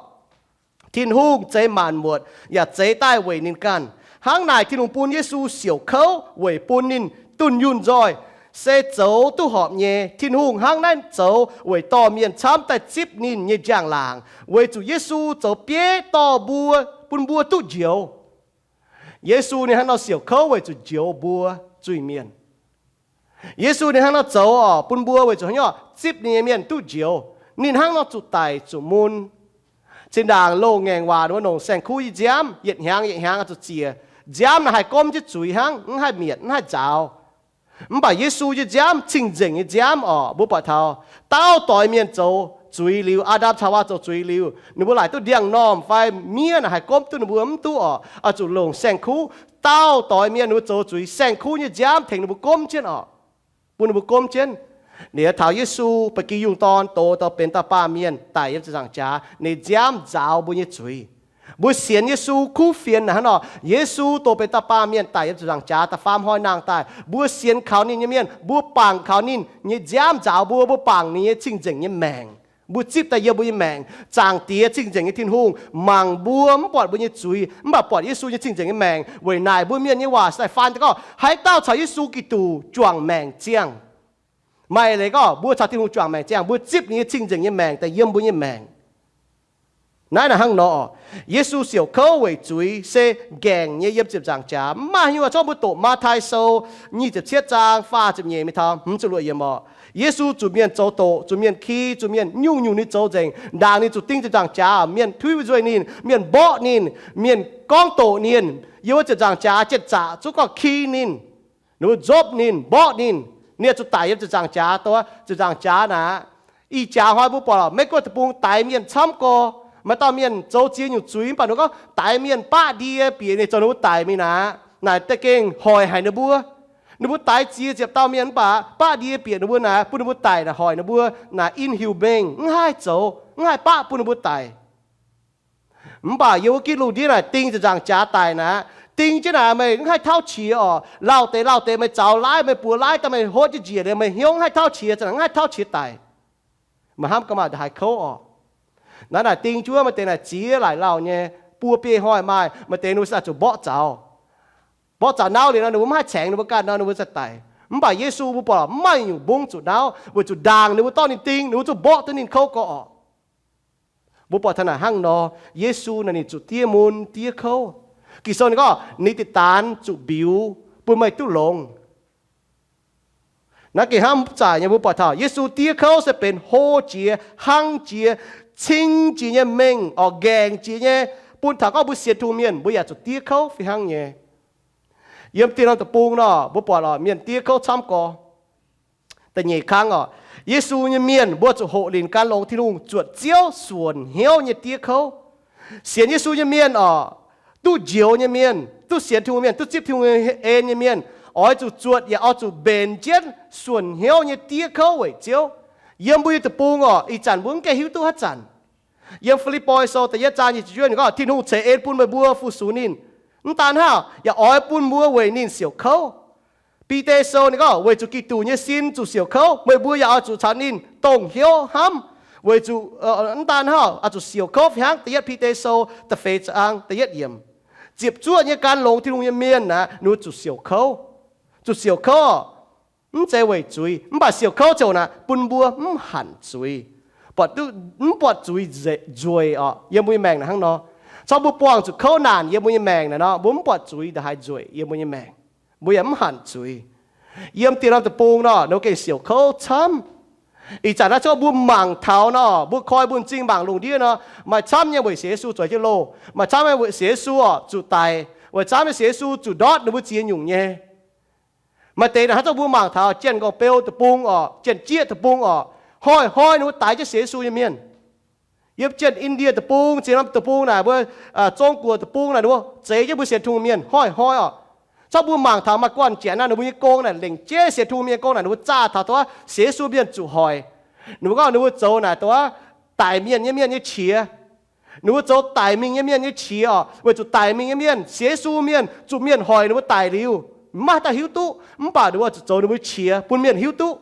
Tin-Hungh zeix maanc muotc yaac zeix daaih weic ninh ganh. Hnangv naaic Tin-Hungh bun Yesu siouc kouv weic bun ninh dunh yunh nzoih, se zoux duqv horpc nyei. Tin-Hungh hnangv naaiv zoux weic dorh mienh camv daaih zipv ninh nyei njang-laangc, weic zuqc Yesu zoux bieiv dorh mbuo, bun mbuo duqv njoux. Yesu ninh hnangv nor siouc kouv weic zuqc njoux mbuo zuiz-mienh. Yesu ninh hnangv nor zoux oc, bun mbuo weic zuqc hnangv nor zipv ninh nyei mienh duqv njoux. Ninh hnangv nor zuqc daic zuqc mun. Zinh ndaangc loz-ngaengc waac ninh mbuo longc saeng-kuv nyei nziaamv, yietc hnyangx yietc hnyangx oix zuqc ziec. Nziaamv naaic haih gomv jienv zuiz hnangv, mv haih mietc, mv haih nzaaux. Mv baac Yesu nyei nziaamv cing-nzengc nyei nziaamv oc. Mbuo buatc taux dauh doix mienh zoux zuiz liuz, Aa^ndam caux Hawaa zoux zuiz liuz, ninh mbuo laaic duqv ndiangx-normh fai miev naaic haih gomv duqv ninh mbuo? Mv duqv oc. Oix zuqc longc saeng-kuv. Dauh doix mienh ninh mbuo zoux zuiz, saeng-kuv nyei nziaamv tengx ninh mbuo gomv jienv oc, bun ninh mbuo gomv jienv. Liuz taux Yesu ba'gi yungh dorn doz, doz benx dauh baamh mienh daic yiem ziepc nzaangc jaax, ninh nziaamv nzaaux mbuo nyei zuiz. Mbuo sienx Yesu kuv fienx naaic hnangv nor, Yesu doz benx dauh baamh mienh daic yiem ziepc nzaangc jaax da'faam hnoi nangh daaih. Mbuo sienx kaux ninh nyei mienh, mbuo bangc kaux ninh nyei nziaamv nzaaux mbuo, mbuo bangc ninh nyei cing-nzengc nyei maengc. Mbuo zipv daaih yiem mbuo nyei maengc. Zaangc Diex, cing-nzengc nyei Tin-Hungh, mangc mbuo mv buatc mbuo nyei zuiz, mv baac buatc Yesu nyei cing-nzengc nyei maengc weic naaic mbuo mienh nyei waac se daaih faan daaih gorngv, haaix dauh caux Yesu Giduc juangc maengc ziangh. Maaih leiz gorngv mbuo caux Tin-Hungh juangc maengc ziangh, mbuo zipv ninh nyei cing-nzengc nyei maengc daaih yiem mbuo nyei maengc. Naaiv naaic hnangv nor, Yesu siouc kouv weic zuiz se ngaengc nyei yiem ziepc nzaangc jaax. Mv maaih haaix nyungc, zorqv mbuo doqc Matv^taai Sou nyic ziepc cietv zaang faah ziepc nyeic mingh taux hmz ziepc luoqc yiemc orqc. Yesu zuqc mienh zoux doqc, zuqc mienh ki, zuqc mienh nyungc-nyungc ninh zoux nzengc. Ndaangc ninh zuqc ding ziepc nzaangc jaax, mienh tuiv nzuih ninh, mienh mborqv ninh, mienh gorngv doqc ninh. Yiem wuov ziepc nzaangc jaax jien-zaqc zungv gorngv ki ninh, ninh mbuo nzopv ninh, mborqv ninh. Ninh zuqc daic yiem ziepc nzaangc jaax. Dongh ziepc nzaangc jaax naaic, ih jaax hnoi mbuo buatc Meiv-Guoqv deic-bung daix mienh camv gorx. Maaih dauh mienh zoux ziex nyungc zuiz mv baac ninh gorngv daix mienh baqv ndie bieqc ninh zoux ninh mbuo daic mingh naaic, naaic da'gengh hoic haic ninh mbuo. Ninh mbuo daix ziex ziepc dauh mienh mv baac baqv ndie bieqc ninh mbuo naaic, bun ninh mbuo daic naaic, hoic ninh mbuo naaic inhumane, mv haih zoux, mv haih baqv bun ninh mbuo daic. Mv baac yiem wuov gitv lungh ndiev naaic ding ziepc nzaangc jaax daic naaic, ding jienv naaic meih mv haih tauv qiex orqc. Lauh deix lauh deix meih zaux laaih, meih buoz laaih daaih meih hotv jienv njiec liuz meih hnyouv mv haih tauv qiex, za'gengh mv haih tauv qiex daic. Meih hnamv ga'maah ndongc haaix kouv orqc. Naaiv naaic ding juov maaih deix naaic ziex laaic lauh nyei, buo biei hnoi maaih, maaih deix ninh mbuo se daaih zuqc mborqv zaux. Mborqv zaux nauv liuz nor ninh mbuo mv haih caengx ninh mbuo ganh nor ninh mbuo ziouc daic. Mv baac Yesu mbuo buatc mv maaih nyungc mbungv zuqc nauv, weic zuqc ndaangc ninh mbuo dorh ninh ding, ninh mbuo zuqc mborqv duqv ninh kouv gorx orqc. Mbuo buatc taux naaic hnangv nor, Yesu naaic ninh zuqc diev mun diev kouv. Ging-Sou ninh gorngv ninh diqc daanx zuqc mbiuz bun meih duqv longx. Naaiv gengh hnamv zaaic nyei, mbuo buatc taux Yesu diev kouv se benx hlo jiex, hnangv jiex, cing jiex nyei mengh orqc, ngaengc jiex nyei, bun taux gorngv mbuo sienx Tin-Hungh mienh mbuo yaac zuqc diev kouv fih hnangv nyei. Yiem dieh norm deic-bung nor mbuo buatc orqc, mienh diev kouv camv gorx. Da'nyeic kangv orqc, Yesu nyei mienh mbuo zuqc hoqc linc gan longx Tin-Hungh, zuotc Ziouv suonc hnyouv nyei diev kouv. Sienx Yesu nyei mienh orqc, duqv njoux nyei mienh, duqv sienx Tin-Hungh mienh, duqv zipv Tin-Hungh nyei en nyei mienh, oix zuqc zuotc yaac oix zuqc mbenc jienv suonc hnyouv nyei diev kouv weic Ziouv. Yiem mbuo nyei deic-bung orqc, ih zanc mbuo mv gaengh hiuv duqv haaix zanc. Yiem Fi^lipv^poi Sou da'yietv zaang nyic ziepc juov ninh gorngv, Tin-Hungh ceix en bun meih mbuo fu-sux ninh. Mv daan hnangv, yaac oix bun mbuo weic ninh siouc kouv. Bide Sou ninh gorngv, weic zuqc Giduc nyei sin zuqc siouc kouv, meih mbuo yaac oix zuqc caux ninh dongh hnyouv hnamv, weic zuqc, mv daan hnangv, oix zuqc siouc kouv fih hnangv. Da'yietv Bide Sou da'feix zaang da'yietv yiemc. Ziepc zuoqv nyei gan longx Tin-Hungh nyei mienh naaic, ninh mbuo zuqc siouc kouv. Zuqc siouc kouv orqc, mv zeiz weic zuiz, mv baac siouc kouv ziouc naaic bun mbuo mv hanc zuiz, buatc duqv, mv buatc zuiz nzueic orqc. Yiem mbuo nyei maengc naaic hnangv nor, corc mbuo buangh zuqc kouv naanc yiem mbuo nyei maengc naaic nor, mbuo mv buatc zuiz ndongc haaix nzueic yiem mbuo nyei maengc. Mbuo yaac mv hanc zuiz. Yiem dieh norm deic-bung nor, ninh mbuo gengh siouc kouv camv. Ih zanc naaiv corc mbuo mangc taux nor, mbuo koi mbuo m'zing mangc lungh ndiev nor, maaih camv nyei weic sienx Yesu zueiz jienv loh, maaih camv nyei weic sienx Yesu orqc zuqc daic, weic camv nyei sienx Yesu zuqc ndortv ninh mbuo ziex nyungc nyei. Maaih deix naaic hnangv zorqv mbuo mangc taux Janx-Nqorngv-Beu deic-bung orqc, Janx-Jieqv deic-bung orqc, hnoi-hnoi ninh mbuo daix jienv sienx Yesu nyei mienh. Yiem Janx-Indie deic-bung, ziex norm deic-bung naaic, mbuo Zong-Guoqv deic-bung naaic, ninh mbuo zeix jienv mbuo sienx Tin-Hungh mienh hnoi-hnoi orqc. Corc mbuo mangc taux maaih guanh janx naaic, ninh mbuo nyei gong naaic lengc jeiv sienx Tin-Hungh mienh gong naaic, ninh mbuo zaah taux dongh sienx Yesu mienh zuqc hoic. Ninh mbuo gorngv ninh mbuo zoux naaic dongh daic mienh nyei mienh nyei qiex. Ninh mbuo zoux daic mingh nyei mienh nyei qiex orqc, weic zuqc daic mingh nyei mienh, sienx Yesu mienh, zuqc mienh hoic ninh mbuo daic liuz, mv maaih dauh hiuv duqv, mv baac ninh mbuo zuqc zoux ninh mbuo qiex bun mienh hiuv duqv.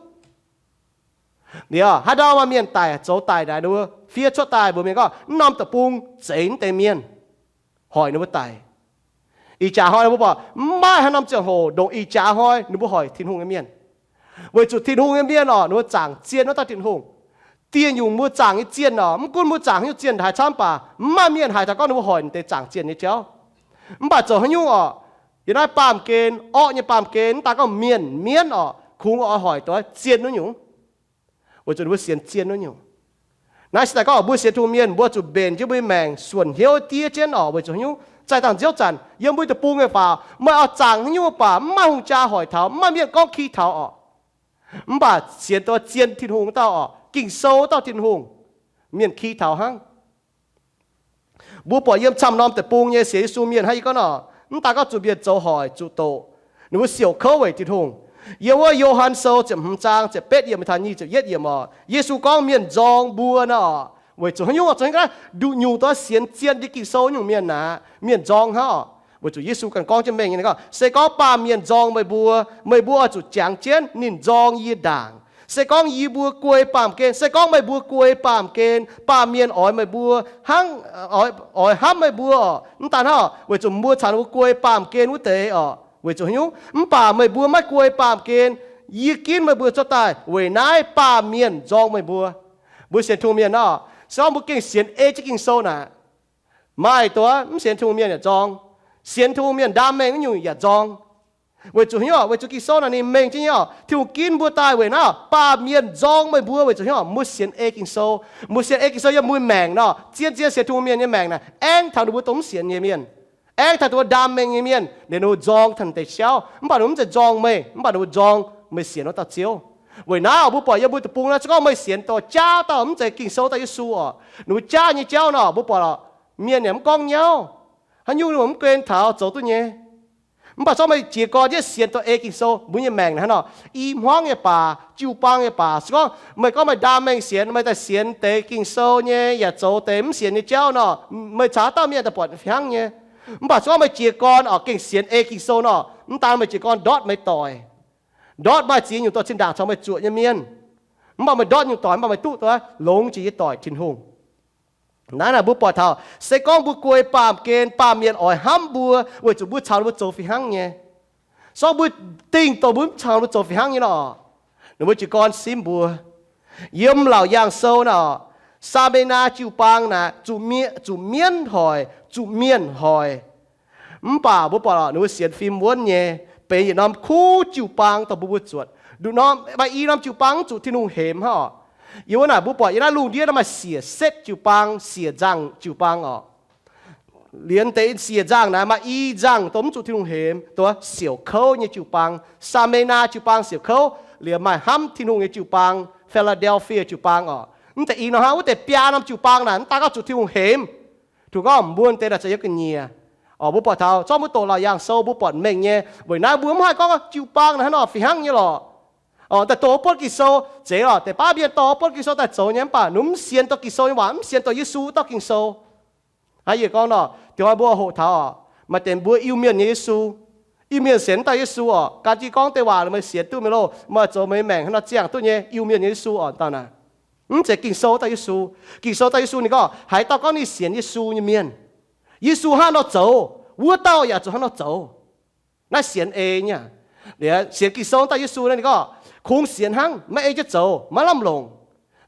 Liuz haaix ndau maaih mienh daic, zoux daic naaic, ninh mbuo fiev cuotv daaih mbuox mienh gorngv, mv norm deic-bung zeix mv deix mienh, hoic ninh mbuo daic. Ih jaax hnoi mbuo buatc mv maaih haaix norm ziangh hoc ndongc ih jaax hnoi ninh mbuo hoic Tin-Hungh nyei mienh. Weic zuqc Tin-Hungh nyei mienh orqc, ninh mbuo zaangc zien wuov dauh Tin-Hungh. Dieh nyungc mbuo zaangc nyei zienh orqc, mv gunv mbuo zaangc haaix nyungc zienh haaix camv baac, mv maaih mienh haaix taux gorngv ninh mbuo hoic deix zaangc zienh nyei jauv. Mv baac zoux haaix nyungc orqc, yiem naaiv baamh gen orqc, nyei baamh gen mv daan gorngv mienh mienv orqc, kungx oix hoic dongh zien wuov nyungc, weic zuqc ninh mbuo sienx zien wuov nyungc. Naaiv se daaih gorngv mbuo sienx Tin-Hungh mienh, mbuo zuqc mbenc jienv mbuo nyei maengc suonc hnyouv diev jienv orqc, weic zuqc haaix nyungc, zaih dangh nziouv zanc yiem mbuo deic-bung nyei faaux, meih oix zaangc haaix nyungc baac mv maaih hungh jaa hoic taux, mv maaih mienh gorngv ki taux orqc. Mv baac sienx dongh zien Tin-Hungh dauh orqc, Ging-Sou dauh Tin-Hungh, mienh ki taux hnangv. Mbuo buatc yiem camv norm deic-bung nyei sienx Yesu mienh hnangv yie gorngv nor, mv daan gorngv zuqc mienh zoux hoic zuqc doqc, ninh mbuo siouc kouv weic Tin-Hungh. Yiem wuov Yo^han Sou ziepc hmz zaang ziepc betv yiemc taux nyic ziepc yietv yiemc orqc, Yesu gorngv mienh nzorng mbuo nor orqc, weic zuqc haaix nyungc orqc, zuqc haaix nyungc ga'naaiv nduqc nyungc dongh sienx zien nyei Ging-Sou nyungc mienh naaic, mienh nzorng hnangv orqc. Weic zuqc Yesu ganh gorngv jienv mengh nyei gorngv, se gorngv baamh mienh nzorng meih mbuo, meih mbuo oix zuqc jangx jienv ninh nzorng yie ndaangc. Se gorngv yie mbuo guei baamh gen, se gorngv meih mbuo guei baamh gen, baamh mienh oix meih mbuo hnangv, oix hnamv meih mbuo oc. Mv daan hnangv, weic zuqc mbuo caux ninh mbuo guei baamh gen wuov deix oc. Weic zuqc haaix nyungc? Mv baac meih mbuo maiv guei baamh gen. Yie ginv meih mbuo zorqv daaih weic naaiv baamh mienh nzorng meih mbuo. Mbuo sienx Tin-Hungh mienh nor, se gorngv mbuo gengh sienx ei jienv Ging-Sou naaic, maaih doz mv sienx Tin-Hungh mienh yaac nzorng. Sienx Tin-Hungh mienh ndaam mengh wuov nyungc yaac nzorng. Weic zuqc haaix nyungc? Weic zuqc Ging-Sou naaic ninh mengh jienv nyei oc. Tin-Hungh ginv mbuo daaih weic naaiv baamh mienh nzorng meih mbuo. Weic zuqc haaix nyungc? Mbuo sienx ei Ging-Sou. Mbuo sienx ei Ging-Sou yiem mbuo maengc nor, zien-zien sienx Tin-Hungh mienh nyei maengc naaic, aengx taux ninh mbuo dongh mv sienx nyei mienh, aengx taux dongh wuov ndaam mengh nyei mienh, ninh mbuo nzorng taux deix siauv. Mv baac ninh mbuo mv zeiz nzorng meih, mv baac ninh mbuo nzorng meih sienx wuov dauh Ziouv. Weic naaiv oc, mbuo buatc yiem mbuo deic-bung naaiv, se gorngv meih sienx dongh jaav dauh mv zeiz Ging-Sou dauh Yesu oc, ninh mbuo jaav nyei jauv nor, mbuo buatc oc, mienh yaac mv gorngv nyauv. Haaix nyungc ninh mbuo mv guen taux zoux duqv nyei. Mv baac se gorngv meih jiez gorn jienv sienx dongh ei Ging-Sou, mbuo nyei maengc naaiv nor, i hmuangv nyei baac, jiu-baang nyei baac, se gorngv meih gorngv meih ndaam mengh sienx, meih daaih sienx deix Ging-Sou nyei yaac zoux deix mv sienx nyei jauv nor, meih caux haaix dauh mienh daaih buatc fih hnangv nyei. Mv baac se gorngv meih jiez gorn oc, gengh sienx ei Ging-Sou nor, mv daan meih jiez gorn ndortv meih doic, ndortv maaih ziex nyungc doic zinh ndaangc caux meih zuoqc nyei mienh. Mv baac meih ndortv nyungc doic, mv baac meih duqv daaih longx jiex nyei doic, Tin-Hungh. Naaiv naaic mbuo buatc taux, se gorngv mbuo guei baamh gen, baamh mienh oix hnamv mbuo weic zuqc mbuo caux ninh mbuo zoux fih hnangv nyei. Se gorngv mbuo dingh dongh mbuo mv caux ninh mbuo zoux fih hnangv nyei nor, ninh mbuo jiez gorn simv mbuo. Yiem Laauc Yaangh Sou naaic, Saa^me^naa jiu-baang naaic zuqc mie-, zuqc mienv hoic, zuqc mienh hoic. Mv baac mbuo buatc oc, ninh mbuo sienx fim wuonv nyei, benx yietc norm kuv jiu-baang dongh mbuo mbuo zuotc. Nduqc norm, maaih i norm jiu-baang mv zuqc Tin-Hungh hemx hnangv oc. Yiem wuov naaic mbuo buatc yiem naaiv lungh ndiev naaiv maaih siec setv jiu-baang, siec nzangh jiu-baang oc. Liemh deix siec nzangh naaiv maaih i nzangh dongh mv zuqc Tin-Hungh hemx, dongh siouc kouv nyei jiu-baang. Saa^me^naa jiu-baang siouc kouv, liemh maaih hnamv Tin-Hungh nyei jiu-baang, Philadelphia jiu-baang oc. Mv deix i nor hnangv, wuov deix biaa norm jiu-baang naaic mv daaih gorngv zuqc Tin-Hungh hemx. Tengx gorngv mbuo deix naaic zoux yiem ga'nyiec oc. Mbuo buatc taux zorqv mbuo doqc Laauc Yaangh Sou mbuo buatc mengh nyei. Weic naaiv mbuo mv haih gorngv jiu-baang naaiv hnangv nor fih hnangv nyei lorqc. Oc, daaih doqc wuov buonv Ging-Sou zeiz lorqc, deix baav mienh dorh wuov buonv Ging-Sou daaih zoux nyei, mv baac ninh mv sienx dongh Ging-Sou nyei waac, mv sienx dongh Yesu dauh Ging-Sou. Hnangv yie gorngv nor, dingc hnoi mbuo hoqc taux oc, maaih deix mbuo Iu-Mienh nyei Yesu. Iu-Mienh sienx mv dauh Yesu oc, gan jienv gorngv deix waac meih sienx duqv meih loh, meih zoux meih maengc hnangv nor ziangh duqv nyei Iu-Mienh nyei Yesu oc, dauh naaic. Mv zeiz Ging-Sou dauh Yesu. Ging-Sou dauh Yesu ninh gorngv, haaix dauh gorngv ninh sienx Yesu nyei mienh, Yesu hnangv nor zoux, wuov dauh yaac zuqc hnangv nor zoux. Naaiv sienx ei nyei. Liuz sienx Ging-Sou dauh Yesu naaiv ninh gorngv, kungx sienx hnangv, maiv ei jienv zoux, maiv lamh longc.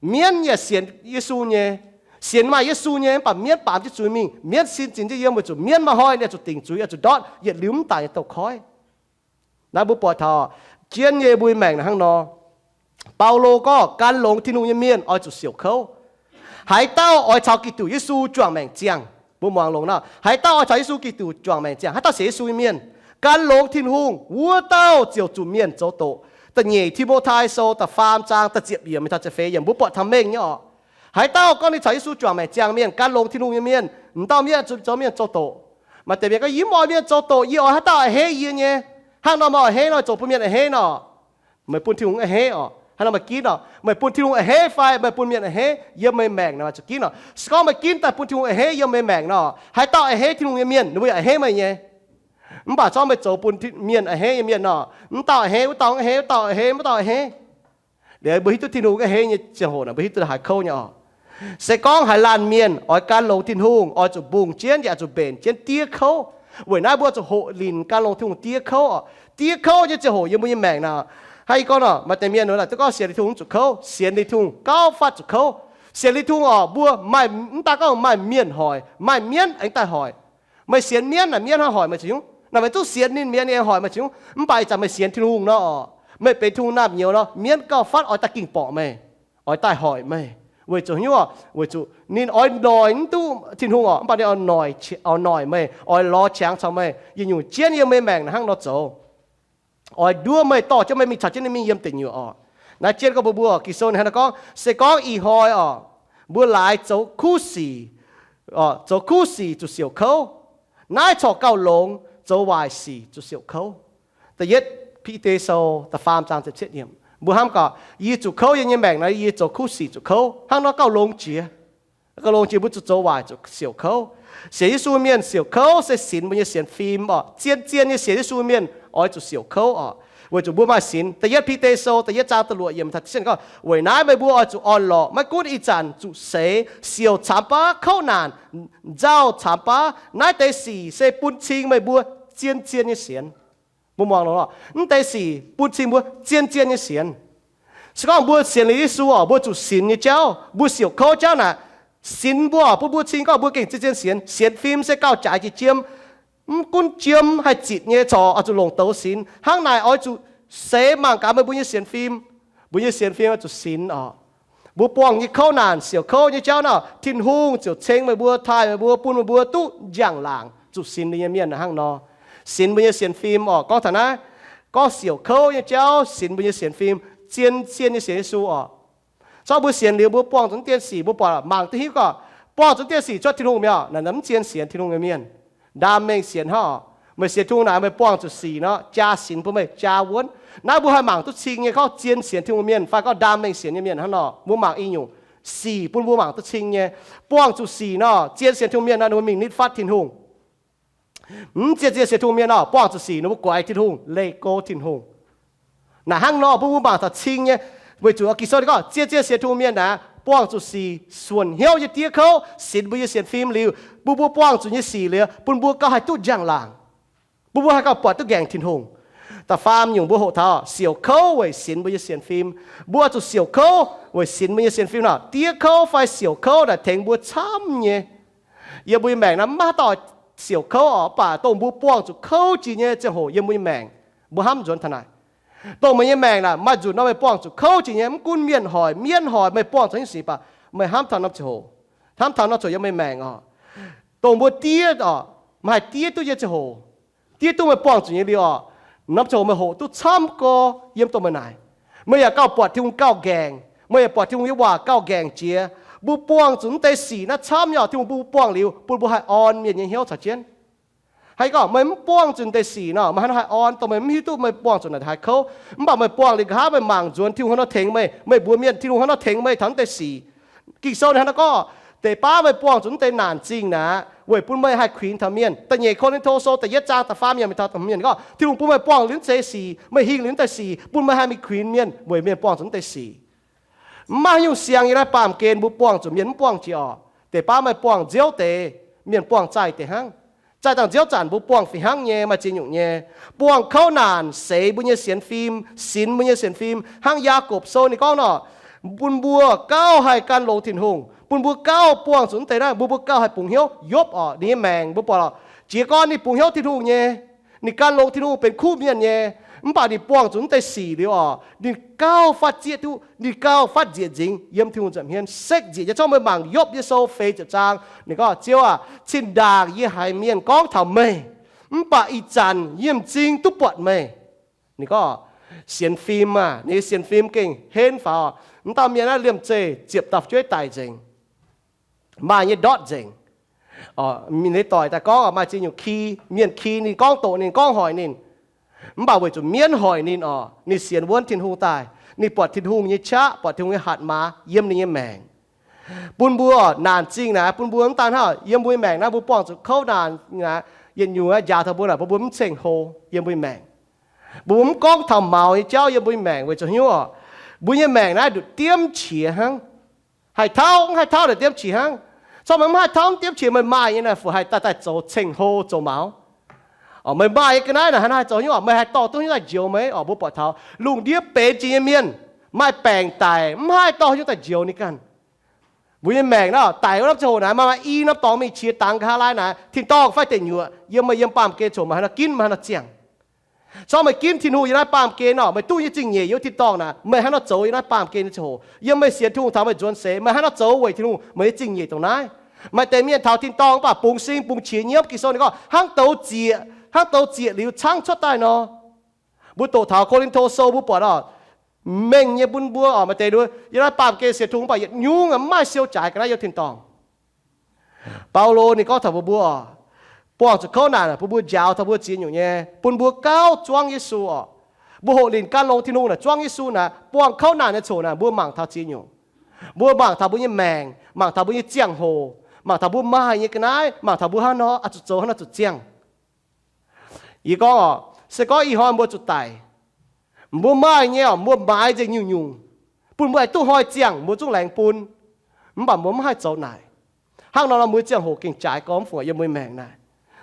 Mienv yaac sienx Yesu nyei. Sienx maaih Yesu nyei mv baac mienv baamz jienv zuiz mingh, mienv sin zinh jienv yiem weic zuqc mienv maiv hnoi ninh oix zuqc dingc zuiz, oix zuqc ndortv yietc liuz mv daic nyei douz-koiv. Naaiv mbuo buatc taux jienv nyei mbuo maengc naaic hnangv nor. Baulo gorngv gan longx Tin-Hungh nyei mienh oix zuqc siouc kouv. Haaix dauh oix caux Giduc Yesu juangc maengc ziangh, mbuo muangx longx nor, haaix dauh oix caux Yesu Giduc juangc maengc ziangh, haaix dauh sienx Yesu nyei mienh, gan longx Tin-Hungh, wuov dauh ziouc zuqc mienh zoux doqc. Da'nyeic Ti^mo^tai Sou da'faam zaang da'ziepc yiemc mingh taux ziepc feix yiemc mbuo buatc taux mengh nyei oc. Haaix dauh gorngv ninh caux Yesu juangc maengc ziangh mienh, gan longx Tin-Hungh nyei mienh, m'dauh mienh zuqc zoux mienh zoux doqc. Maaih deix mienh gorngv, yie mv oix mienh zoux doqc, yie oix haaix dauh a'hneiv yie nyei. Hnangv nor meih a'hneiv nor zoux bun mienh a'hneiv nor, meih bun Tin-Hungh a'hneiv oc. Hnangv nor meih ginv oc, meih bun Tin-Hungh a'hneiv fai meih bun mienh a'hneiv yiem meih maengc nor, zuqc ginv oc. Se gorngv meih ginv daaih bun Tin-Hungh a'hneiv yiem meih maengc nor, haaix dauh a'hneiv Tin-Hungh nyei mienh, ninh mbuo yaac a'hneiv meih nyei. Mv baac se gorngv meih zoux bun mienh a'hneiv nyei mienh nor, mv dauh a'hneiv wuov dauh, a'hneiv wuov dauh, a'hneiv wuov dauh, a'hneiv. Liuz mbuo hiuv duqv Tin-Hungh a'hneiv nyei ziangh hoc naaic, mbuo hiuv duqv haaix kouv nyei oc. Se gorngv haaix laanh mienh oix gan longx Tin-Hungh, oix zuqc mbungh jienv yaac zuqc mbenc jienv diev kouv. Weic naaiv mbuo zuqc hoqc linc gan longx Tin-Hungh diev kouv oc. Diev kouv nyei ziangh hoc yiem mbuo nyei maengc naaiv, hnangv yie gorngv nor, maaih deix mienh naaic duqv gorngv sienx liuz Tin-Hungh mv zuqc kouv, sienx liuz Tin-Hungh gauh fatv zuqc kouv. Sienx liuz Tin-Hungh oc, mbuo maaih, mv daaih gorngv maaih mienh hoic, maaih mienv aengx daaih hoic. Meih sienx mienv naaic, mienv hnangv hoic meih zuqc nyungc. Naaic meih duqv sienx ninh mienv ninh aengx hoic meih zuqc nyungc. Mv baac ih zanc meih sienx Tin-Hungh nor oc, meih benx Tin-Hungh naamh nyouz nor, mienv gauh fatv oix daaih ging borqc meih, oix daaih hoic meih. Weic zuqc nyungc oc, weic zuqc ninh oix noic mv duqv Tin-Hungh oc, mv baac ninh oix noic, oix noic meih, oix lorz qangx caux meih yietc nyungc jienv yiem meih maengc naaic hnangv nor zoux. Oix nduov meih, dorh jienv meih mingh, caux jienv ninh mingh yiem deic nyuoqc oc. Naaiv jienv gorngv mbuo, mbuo Ging-Sou ninh hnangv naaiv gorngv, se gorngv ih hnoi oc, mbuo laaix zoux kuv sic, zoux kuv sic zuqc siouc kouv. Naaiv corc gauh longx, zoux waaic sic zuqc siouc kouv. Da'yietv Bide Sou da'faam zaang ziepc cietv yiemc, mbuo hnamv gaax, yie zuqc kouv yiem nyei maengc naaiv, yie zoux kuv sic zuqc kouv. Hnangv nor gauh longx jiex. Gauh longx jiex mbuo zuqc zoux waaic zuqc siouc kouv. Sienx Yesu mienh siouc kouv se sinx mbuo nyei sienx fim oc. Zien-zien nyei sienx Yesu mienh oix zuqc siouc kouv oc. Weic zuqc mbuo maaih sinx. Da'yietv Bide Sou da'yietv zaang da'luoqc yiemc taux da'cietv gorngv, weic naaiv meih mbuo oix zuqc orn-lorqc, maiv gunv ih zanc zuqc seix, siouc camx baav kouv naanc, nzauh camx baav. Naaiv deix sic se bun cing meih mbuo zien-zien nyei sienx. Mbuo muangx longx, mv deix sic bun cing mbuo zien-zien nyei sienx. Se gorngv mbuo sienx liuz Yesu oc, mbuo zuqc sinx nyei jauv, mbuo siouc kouv jauv naaic, sinx mbuo oc, bun mbuo cing gorngv mbuo gengh zien-zien sienx. Sienx fim se gauh jaaix jiex jiem, mv gunv jiem haih zitc nyei corc oix zuqc longc douz sinx. Hnangv naaic oix zuqc seix mangc gaax meih mbuo nyei sienx fim. Mbuo nyei sienx fim oix zuqc sinx oc. Mbuo buangh nyei kouv naanc, siouc kouv nyei jauv nor, Tin-Hungh ziouc ceng meih mbuo, taaih meih mbuo, bun meih mbuo duqv njang-laangc zuqc sinx ninh nyei mienh hnangv nor. Sinx mbuo nyei sienx fim oc, gorngv taux naaiv, gorngv siouc kouv nyei jauv, sinx mbuo nyei sienx fim, zien-zien nyei sienx Yesu oc. Zorqv mbuo sienx liuz mbuo buangh zuqc dien sic, mbuo buatc mangc duqv hiuv gorngv buangh zuqc dien sic cuotv Tin-Hungh mi'aqv, naaic mv zien sienx Tin-Hungh nyei mienh. Ndaam mengh sienx hnangv oc. Meih sienx Tin-Hungh naaic meih buangh zuqc sic nor, jaa sinx bun meih jaa wuonv. Naaiv mbuo haih mangc duqv cing nyei gorngv zien sienx Tin-Hungh mienh fai gorngv ndaam mengh sienx nyei mienh hnangv nor, mbuo mangc i nyungc sic bun mbuo mangc duqv cing nyei. Buangh zuqc sic nor, zien sienx Tin-Hungh mienh nor, ninh mbuo mingh nitv fatv Tin-Hungh. Mv zien-zien sienx Tin-Hungh mienh nor, buangh zuqc sic ninh mbuo guaix Tin-Hungh, leih go Tin-Hungh. Naaic hnangv nor bun mbuo mangc taux cing nyei. Weic zuqc Ging-Sou ninh gorngv zien-zien sienx Tin-Hungh mienh naaic, buangh zuqc sic suonc hnyouv nyei diev kouv sinx mbuo nyei sienx fim liuz, bun mbuo buangh zuqc nyei sic liuz, bun mbuo gauh haih duqv njang-laangc, bun mbuo haih gauh buatc duqv nqaengc Tin-Hungh. Da'faam nyungc mbuo hoqc taux siouc kouv weic sinx mbuo nyei sienx fim. Mbuo zuqc siouc kouv weic sinx mbuo nyei sienx fim nor, diev kouv fai siouc kouv naaic tengx mbuo camv nyei. Yiem mbuo nyei maengc naaiv maiv haaix dauh siouc kouv oc, mv baac dongh mbuo buangh zuqc kouv jiex nyei ziangh hoc yiem mbuo nyei maengc, mbuo hnamv nzuonx taux naaic. Dongh meih nyei maengc naaic maaih nzunc nor meih buangh zuqc kouv jiex nyei, mv gunv mienh hoic, mienv hoic, meih buangh zuqc nyei sic baac meih hnamv taux norm ziangh hoc, hnamv taux norm ziangh hoc yiem meih maengc oc. Dongh mbuo diev oc, meih haih diev duqv nyei ziangh hoc, diev duqv meih buangh zuqc nyei liuz oc, norm ziangh hoc meih hoqc duqv camv gorx yiem dongh meih naaic. Meih yaac gauh buatc Tin-Hungh gauh nqaengc, meih yaac buatc Tin-Hungh nyei waac gauh nqaengc jiex. Mbuo buangh zuqc mv deix sic naaiv camv nyei oc, Tin-Hungh bun mbuo buangh liuz, bun mbuo haih orn mienh nyei hnyouv caux jienv. Haaix gorngv meih mv buangh zuqc deix sic nor, meih hnangv haih orn, dongh meih mv hiuv duqv meih buangh zuqc naaic haaix kouv. Mv baac meih buangh liuz nqa'haav meih mangc nzuonx Tin-Hungh hnangv nor tengx meih, meih mbuox mienh Tin-Hungh hnangv nor tengx meih taux mv deix sic. Ging-Sou ninh hnangv nor gorngv, deix baav meih buangh zuqc mv deix naanc zingh naaic, weic bun meih haih kuinx taux mienh. Da'nyeic Ko^lin^to Sou da'yietv zaang da'faam yiemc taux da'hmz yiemc gorngv, Tin-Hungh bun meih buangh liuz mv deix sic, meih hingh liuz mv deix sic, bun meih haih mingh kuinx mienh weic mienh buangh zuqc mv deix sic. Mv maaih haaix nyungc siang yiem naaiv baamh gen mbuo buangh zuqc mienh mv buangh jiex oc. Deix baav meih buangh nziouv deix, mienh buangh zaih deix hnangv. Zaih dangh nziouv zanc mbuo buangh fih hnangv nyei, maaih ziex nyungc nyei. Buangh kouv naanc seix mbuo nyei sienx fim, sinx mbuo nyei sienx fim. Hnangv Yaagorpc Sou ninh gorngv nor, bun mbuo gauh haih gan longx Tin-Hungh, bun mbuo gauh buangh zuqc mv deix naaiv, mbuo mbuo gauh haih bungx hnyouv. Yopv oc, ninh nyei maengc mbuo buatc oc, jiez gorn ninh bungx hnyouv Tin-Hungh nyei, ninh gan longx Tin-Hungh benx kuv mienh nyei, mv baac ninh buangh zuqc mv deix sic liuz oc, ninh gauh fatv zieqv duqv, ninh gauh fatv nzieqc nzingx yiem Tin-Hungh nza'hmien, sekv nzieqc nyei. Zorqv meih mangc Yopv nyei sou feix ziepc zaang, ninh gorngv, Ziouv aah, cin-ndaangc yie haiz mienh gorngv taux meih, mv baac ih zanc yie m'zing duqv buatc meih. Ninh gorngv, sienx fim aah, ninh nyei sienx fim gengh henv faaux. Mv dauh mienh naaiv liemh zeih ziepc dauh fu'jueiv daic nzengc, maaih nyei ndortv nzengc. Ninh doic daaih gorngv maaih ziex nyungc ki, mienh ki ninh, gorngv doqc ninh, gorngv hoic ninh. Mv baac weic zuqc mienv hoic ninh oc, ninh sienx wuonv Tin-Hungh daaih, ninh buatc Tin-Hungh nyei qaqv, buatc Tin-Hungh nyei hatc maaz yiem ninh nyei maengc. Bun mbuo naanc zingh naaic, bun mbuo mv daan hnangv yiem mbuo nyei maengc naaiv, mbuo buangh zuqc kouv naanc naaic, yietc nyungc njaaux taux mbuo naaic, bun mbuo mv ceng-hlo yiem mbuo nyei maengc. Mbuo mv gorngv taux maux nyei jauv yiem mbuo nyei maengc weic zuqc hiuv oc, mbuo nyei maengc naaiv nduqc diemv qiex hnangv. Haih tauv mv haih tauv naaic diemv qiex hnangv. Corc meih mv haih tauv mv diemv qiex, meih maaih nyei naaic fu haih daaih daaih zoux ceng-hlo zoux maux? Meih maaih nyei ga'naaiv naaic hnangv naaiv haih zoux hiuv oc, meih haih dorh duqv hiuv daaih njoux meih oc. Mbuo buatc taux lungh ndiev benx jiex nyei mienh, maaih baengc daic mv haih dorh hiuv daaih njoux ninh ganh. Mbuo nyei maengc naaiv daic wuov norm ziangh hoc naaic, maaih i norm dorngx mingh qiex dangx nqa'haav laai naaic, tin-dorngh fai deic nyuoqc yiem meih yiem baamh gen ziouc meih haaix nor ginv, meih haaix nor ziangh. Corc meih ginv Tin-Hungh yiem naaiv baamh gen nor, meih duqv nyei zingh nyeic yiem tin-dorngh naaic, meih haaix nor zoux yiem naaiv baamh gen nyei ziangh hoc? Yiem meih sienx Tin-Hungh taux meih nzuonx seix, meih haaix nor zoux weic Tin-Hungh, meih nyei zingh nyeic dongh naaiv. Maaih deix mienh taux tin-dorngh mv baac bungx sing bungx qiex nyiemv. Ging-Sou ninh gorngv hnangv douz zieqc, hnangv douz zieqc liuz caangv cuotv daaih nor. Mbuo doqc taux Ko^lin^to Sou mbuo buatc oc, mengh nyei bun mbuo oc, maaih deix yiem naaiv baamh gen sienx Tin-Hungh mv baac yietc nyungc mv maaih siou jaaix ga'naaiv yiem tin-dorngh. Baulo ninh gorngv taux mbuo mbuo oc, buangh zuqc kouv naanc bun mbuo njaaux taux mbuo ziex nyungc nyei, bun mbuo gauh zuangv Yesu oc. Mbuo hoqc linc gan longx Tin-Hungh naaic, zuangv Yesu naaic, buangh kouv naanc nyei coc naaic, mbuo mangc taux ziex nyungc. Mbuo mangc taux mbuo nyei maengc, mangc taux mbuo nyei ziangh hoc, mangc taux mbuo maaih nyei ga'naaiv, mangc taux mbuo hnangv nor oix zuqc zoux, hnangv nor zuqc ziangh. Yie gorngv oc, se gorngv ih hnoi mbuo zuqc daic, Mbuo maaih nyei oc, mbuo maaiz nzengc nyungc-nyungc, bun mbuo haih duqv hnoi ziangh mbuo zungv laengz bun. Mv baac mbuo mv haih zoux naaic. Hnangv nor, mbuo ziangh hoc gengh jaaix gormx fungc yiem mbuo nyei maengc naaic.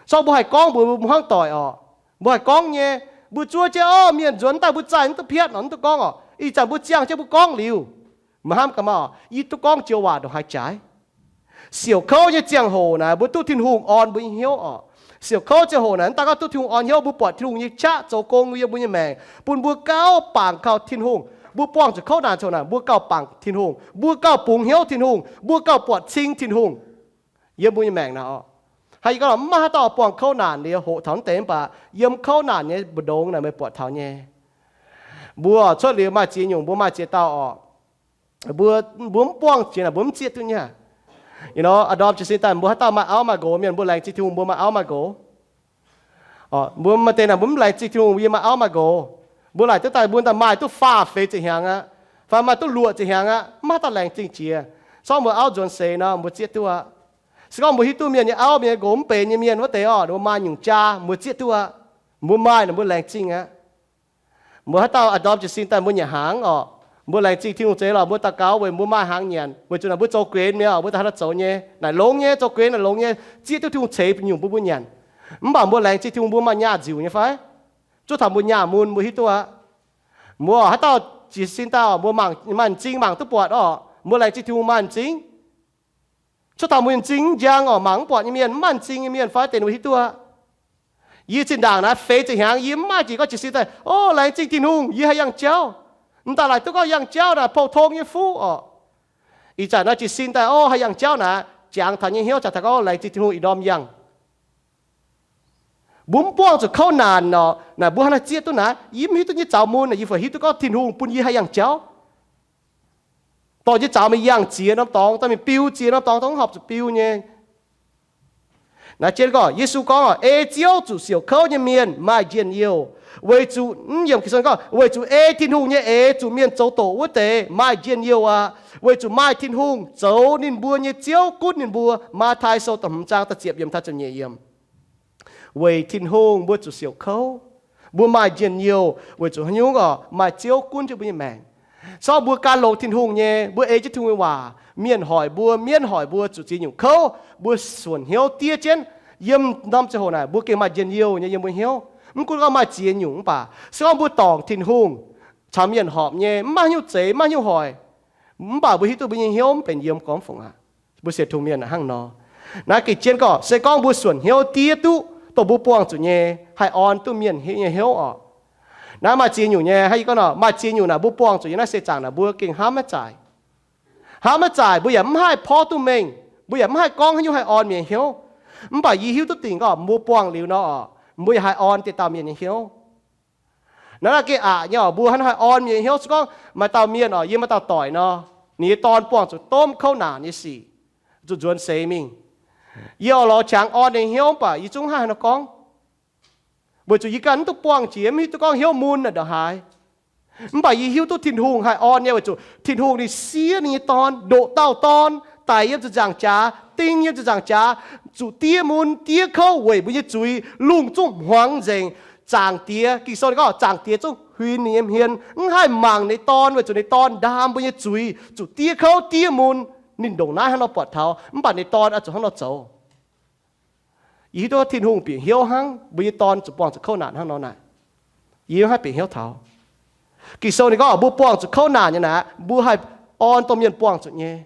Sorng mbuo haih gorngv mbuox mbuo hnangv doic oc. Mbuo haih gorngv nyei, mbuo zuov jienv, o, mienh nzuonx daaih mbuo zaih mv duqv piatv nor, mv duqv gorngv oc. Ih zanc mbuo ziangh jienv mbuo gorngv liuz, mbuo hnamv gaax maah oc, yie duqv gorngv joux waac ndongc haaix jaaix. Siouc kouv nyei ziangh hoc naaic, mbuo duqv Tin-Hungh orn mbuo nyei hnyouv oc. Siouc kouv ziangh hoc naaic, mv daan gorngv duqv Tin-Hungh orn hnyouv, mbuo buatc Tin-Hungh nyei qaqv zoux gong yiem mbuo nyei maengc, bun mbuo gauh bangc kaux Tin-Hungh. Mbuo buangh zuqc kouv naanc ziangh hoc naaic, mbuo gauh bangc Tin-Hungh, mbuo gauh bungx hnyouv Tin-Hungh, mbuo gauh buatc cing Tin-Hungh yiem mbuo nyei maengc naaic oc. Hnangv yie gorngv, mv maaih haaix dauh buangh kouv naanc liuz hoqc taux naaiv deix, mv baac yiem kouv naanc nyei mbu'ndongx naaic meih buatc taux nyei. Mbuo cuotv liuz maaih ziex nyungc, mbuo maaih ziex dauh oc. Mbuo, mbuo mv buangh jiex naaic, mbuo mv zieqv duqv nyei. Ih hnoi ndorm jiez sin daaih mbuo haaix dauh maaih auv maaih nqox mienh, mbuo laengz zingh Tin-Hungh mbuo maaih auv maaih nqox. Mbuo maaih deix naaic mbuo mv laengz zingh Tin-Hungh, yie maaih auv maaih nqox. Mbuo laaic duqv daaih, mbuo daaih maaih duqv faah feix ziepc hnyangx aqv, fai maaih duqv luoqc ziepc hnyangx aqv, mv maaih haaix dauh laengz zingh jiex. Se gorngv mbuo auv nzuonx seix nor, mbuo zieqv duqv aqv. Se gorngv mbuo hiuv duqv mienh nyei auv, mienh nyei nqox mv benx nyei mienh wuov deix oc, ninh mbuo maaih nyungc jaa, mbuo zieqv duqv aqv. Mbuo maaih naaic mbuo laengz zingh aqv. Mbuo haaix dauh ndorm jiez sin daaih mbuo nyanc hnaangx oc, mbuo laengz zingh Tin-Hungh zeix lorqc, mbuo daux gaux weic mbuo maaih hnaangx nyanc, weic zuqc naaic mbuo zoux guenx mi'aqv, mbuo daaih haaix nor zoux nyei, naaic longx nyei, zoux guenx naaic longx nyei, zieqv duqv Tin-Hungh ceix nyungc bun mbuo nyanc. Mv baac mbuo laengz zingh Tin-Hungh mbuo maaih nyaah nziuc nyei fai? Zuov taux mbuo nyaah mun mbuo hiuv duqv aqv. Mbuo haaix dauh jiez sin daaih oc, mbuo maaih m'zing mangc duqv buatc oc, mbuo laengz zingh Tin-Hungh maaih m'zing. Cuotv taux mbuo nyei m'zing mv njang oc, mangc mv buatc nyei mienh, mv maaih m'zing nyei mienh fai deix ninh mbuo hiuv duqv aqv. Yie zinh ndaangc naaiv feix ziepc hnyangx yie mv maaih jiex gorngv jiez sin daaih, o, laengz zingh Tin-Hungh yie haih yangh jauv. M'daaih laaic duqv gorngv yangh jauv naaic pou-tong nyei fuqv oc. Ih zanc naaiv jiez sin daaih, o, haih yangh jauv naaic, jangx taux nyei hnyouv jangx taux gorngv laengz zingh Tin-Hungh ih ndorm yangh. Mbuo mv buangh zuqc kouv naanc oc, naaic mbuo hnangv naaiv zieqv duqv naaic, yie mv hiuv duqv nyei zaux mun naaic, yie fai hiuv duqv gorngv Tin-Hungh bun yie haih yangh jauv. Dorh nyei zaux mingh yangh ziex norm dorngx, dorh mingh biu ziex norm dorngx, dongh horpc zuqc biu nyei. Naaiv jienv gorngv, Yesu gorngv, ei Ziouv zuqc siouc kouv nyei mienh maaih njien-youh, weic zuqc, mv yiem Ging-Sou gorngv, weic zuqc ei Tin-Hungh nyei eix zuqc mienh zoux doqc wuov deix maaih njien-youh aqv. Weic zuqc maaih Tin-Hungh zoux ninh mbuo nyei Ziouv gunv ninh mbuo. Matv^tai Sou da'hmz zaang da'ziepc yiemc taux ziepc nyeic yiemc. Weic Tin-Hungh mbuo zuqc siouc kouv, mbuo maaih njien-youh weic zuqc haaix nyungc oc, maaih Ziouv gunv jienv mbuo nyei maengc. Se gorngv mbuo gan longx Tin-Hungh nyei, mbuo ei jienv Tin-Hungh nyei waac, mienh hoic mbuo, mienv hoic mbuo zuqc ziex nyungc kouv, mbuo suonc hnyouv diev jienv. Yiem norm ziangh hoc naaic mbuo gengh maaih njien-youh nyei yiem mbuo hnyouv. Mv gunv gorngv maaih ziex nyungc mv baac, se gorngv mbuo dorngc Tin-Hungh caux mienh horpc nyei, mv maaih haaix nyungc zeix, mv maaih haaix nyungc hoic, mv baac mbuo hiuv duqv mbuo nyei hnyouv mv benx yiem gormx fungc aqv. Mbuo sienx Tin-Hungh mienh hnangv nor. Naaiv gengh jienv gorngv, se gorngv mbuo suonc hnyouv diev duqv dongh mbuo buangh zuqc nyei, haih orn duqv mienh nyei hnyouv oc. Naaiv maaih ziex nyungc nyei, hnangv yie gorngv nor, maaih ziex nyungc naaic mbuo buangh zuqc nyei naaiv seix zaangc naaic mbuo gengh hnamv maiv zaaic. Hnamv maiv zaaic, mbuo yaac mv haih porv duqv mengh, mbuo yaac mv haih gorngv haaix nyungc haih orn mienh hnyouv. Mv baac yie hiuv duqv dingc gorngv mbuo buangh liuz nor oc, mbuo yaac haih orn dieh dauh mienh nyei hnyouv. Naaiv gengh aqc nyei oc, mbuo hnangv haih orn mienh nyei hnyouv. Se gorngv maaih dauh mienh oc, yiem maaih dauh doic nor, ninh nyei dorn buangh zuqc domh kouv naanc nyei sic, zuqc nzuonx seix mingh. Yie oix lorz qangx orn ninh hnyouv mv baac yie zungv mv haih haaix nor gorngv, weic zuqc yie ganh mv duqv buangh jiex, mv hiuv duqv gorngv hnyouv mun naaic ndongc haaix. Mv baac yie hiuv duqv Tin-Hungh haih orn nyei, weic zuqc Tin-Hungh ninh siev ninh nyei Dorn, ndoqc dauh Dorn daic yiem ziepc nzaangc jaax, ding yiem ziepc nzaangc jaax, zuqc diev mun diev kouv weic mbuo nyei zuiz, lungh zungv hmuangx nzengc. Zaangc Diex, Ging-Sou ninh gorngv Zaangc Diex zungv huin ninh nyei hmien, mv haih mangc ninh Dorn, weic zuqc ninh Dorn ndaam mbuo nyei zuiz, zuqc diev kouv diev mun. Ninh ndongc naaiv hnangv nor buatc taux, mv baac ninh Dorn oix zuqc hnangv nor zoux. Yie hiuv duqv Tin-Hungh bieqc hnyouv hnangv, mbuo nyei dorn zuqc buangh zuqc kouv naanc hnangv nor naaic. Yie mv haih bieqc hnyouv taux. Ging-Sou ninh gorngv mbuo buangh zuqc kouv naanc nyei naaic, mbuo haih orn dongh mienh buangh zuqc nyei.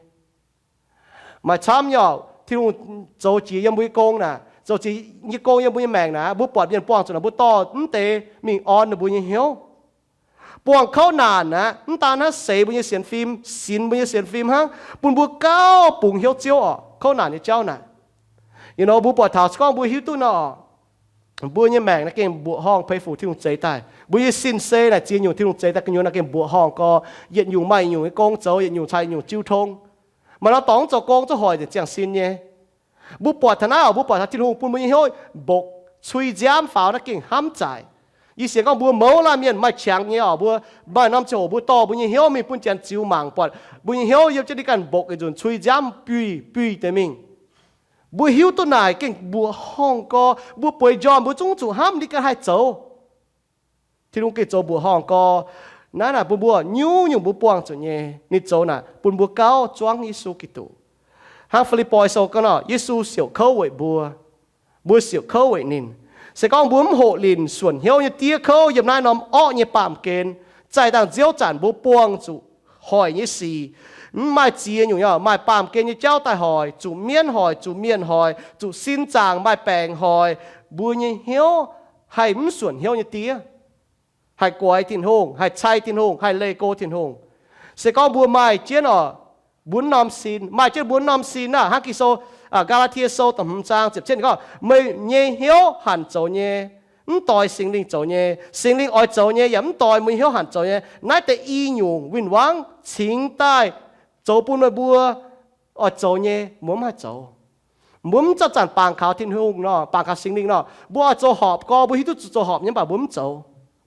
Maaih camv nyei oc, Tin-Hungh zoux jiex yiem mbuo nyei gong naaic, zoux jiex nyei gong yiem mbuo nyei maengc naaic, mbuo buatc mienh buangh zuqc naaic, mbuo dorh mv deix mingh orn ninh mbuo nyei hnyouv. Buangh kouv naanc aqv, mv daan hnangv seix mbuo nyei sienx fim, sinx mbuo nyei sienx fim hnangv, bun mbuo gauh bungx hnyouv Ziouv oc. Kouv naanc nyei jauv naaic, you know, mbuo buatc taux se gorngv mbuo hiuv duqv nor, mbuo nyei maengc naaiv gengh mbuoqc horngh peix fuc Tin-Hungh zeix daaih. Mbuo nyei sin se naaic ziex nyungc Tin-Hungh zeix daaih gu'nyuoz naaiv gengh mbuoqc horngh gorx, yietc nyungc maaih yietc nyungc nyei gong zoux, yietc nyungc caux yietc nyungc jiu tong. Maaih norm dorngx mv zoux gong zungv hoic nzengc ziangh sin nyei. Mbuo buatc taux naaiv oc, mbuo buatc taux Tin-Hungh bun mbuo nyei hnyouv mbokx cui nziaamv faaux naaiv gengh hnamv zaaic. Yie sienx gorngv mbuo mouz laanh mienh maaih qangx nyei oc, mbuo maaih norm ziangh hoc mbuo dorh mbuo nyei hnyouv mingh bun janx ziux mangc buatc mbuo nyei hnyouv yiem jienv ninh ganh mbokx yietc nzunc cui nziaamv buih buih deix mingh. Mbuo hiuv duqv naaic gengh mbuoqc horngh gorx, mbuo bueix njormh mbuo zungv zuqc hnamv ninh ganh haih zoux. Tin-Hungh gengh zoux mbuoqc horngh gorx. Naaiv naaic bun mbuo nyungc-nyungc mbuo buangh zuqc nyei. Ninh zoux naaic bun mbuo gauh zuangv Yesu Giduc. Hnangv Fi^lipv^poi Sou gorngv nor, Yesu siouc kouv weic mbuo. Mbuo siouc kouv weic ninh. Se gorngv mbuo mv hoqc linc suonc hnyouv nyei diev kouv yiem naaiv norm orqv nyei baamh gen, zaih dangh nziouv zanc mbuo buangh zuqc hoic nyei sic, mv maaih ziex nyungc, maaih baamh gen nyei jauv daaih hoic, zuqc mienv hoic, zuqc mienh hoic, zuqc sin zaangc maaih baengc hoic, mbuo nyei hnyouv haih mv suonc hnyouv nyei diev, haih guaix Tin-Hungh, haih cai Tin-Hungh, haih leih go Tin-Hungh. Se gorngv mbuo maaih jienv oc, mbuo norm sin, maaih jienv mbuo norm sin naaic, hnangv Ging-Sou, Gaa^laa^tie Sou da'hmz zaang ziepc cietv gorngv, meih nyei hnyouv hanc zoux nyei, mv doix Singx Lingh zoux nyei. Singx Lingh oix zoux nyei yaac mv doix meih hnyouv hanc zoux nyei. Naaiv deix i nyungc win-wangv cingx daaih zoux bun meih mbuo oix zoux nyei, mbuo mv haih zoux. Mbuo mv zanc-zanc bangc kaux Tin-Hungh nor, bangc kaux Singx Lingh nor, mbuo oix zoux horpc gorx, mbuo hiuv duqv zuqc zoux horpc nyei, mv baac mbuo mv zoux.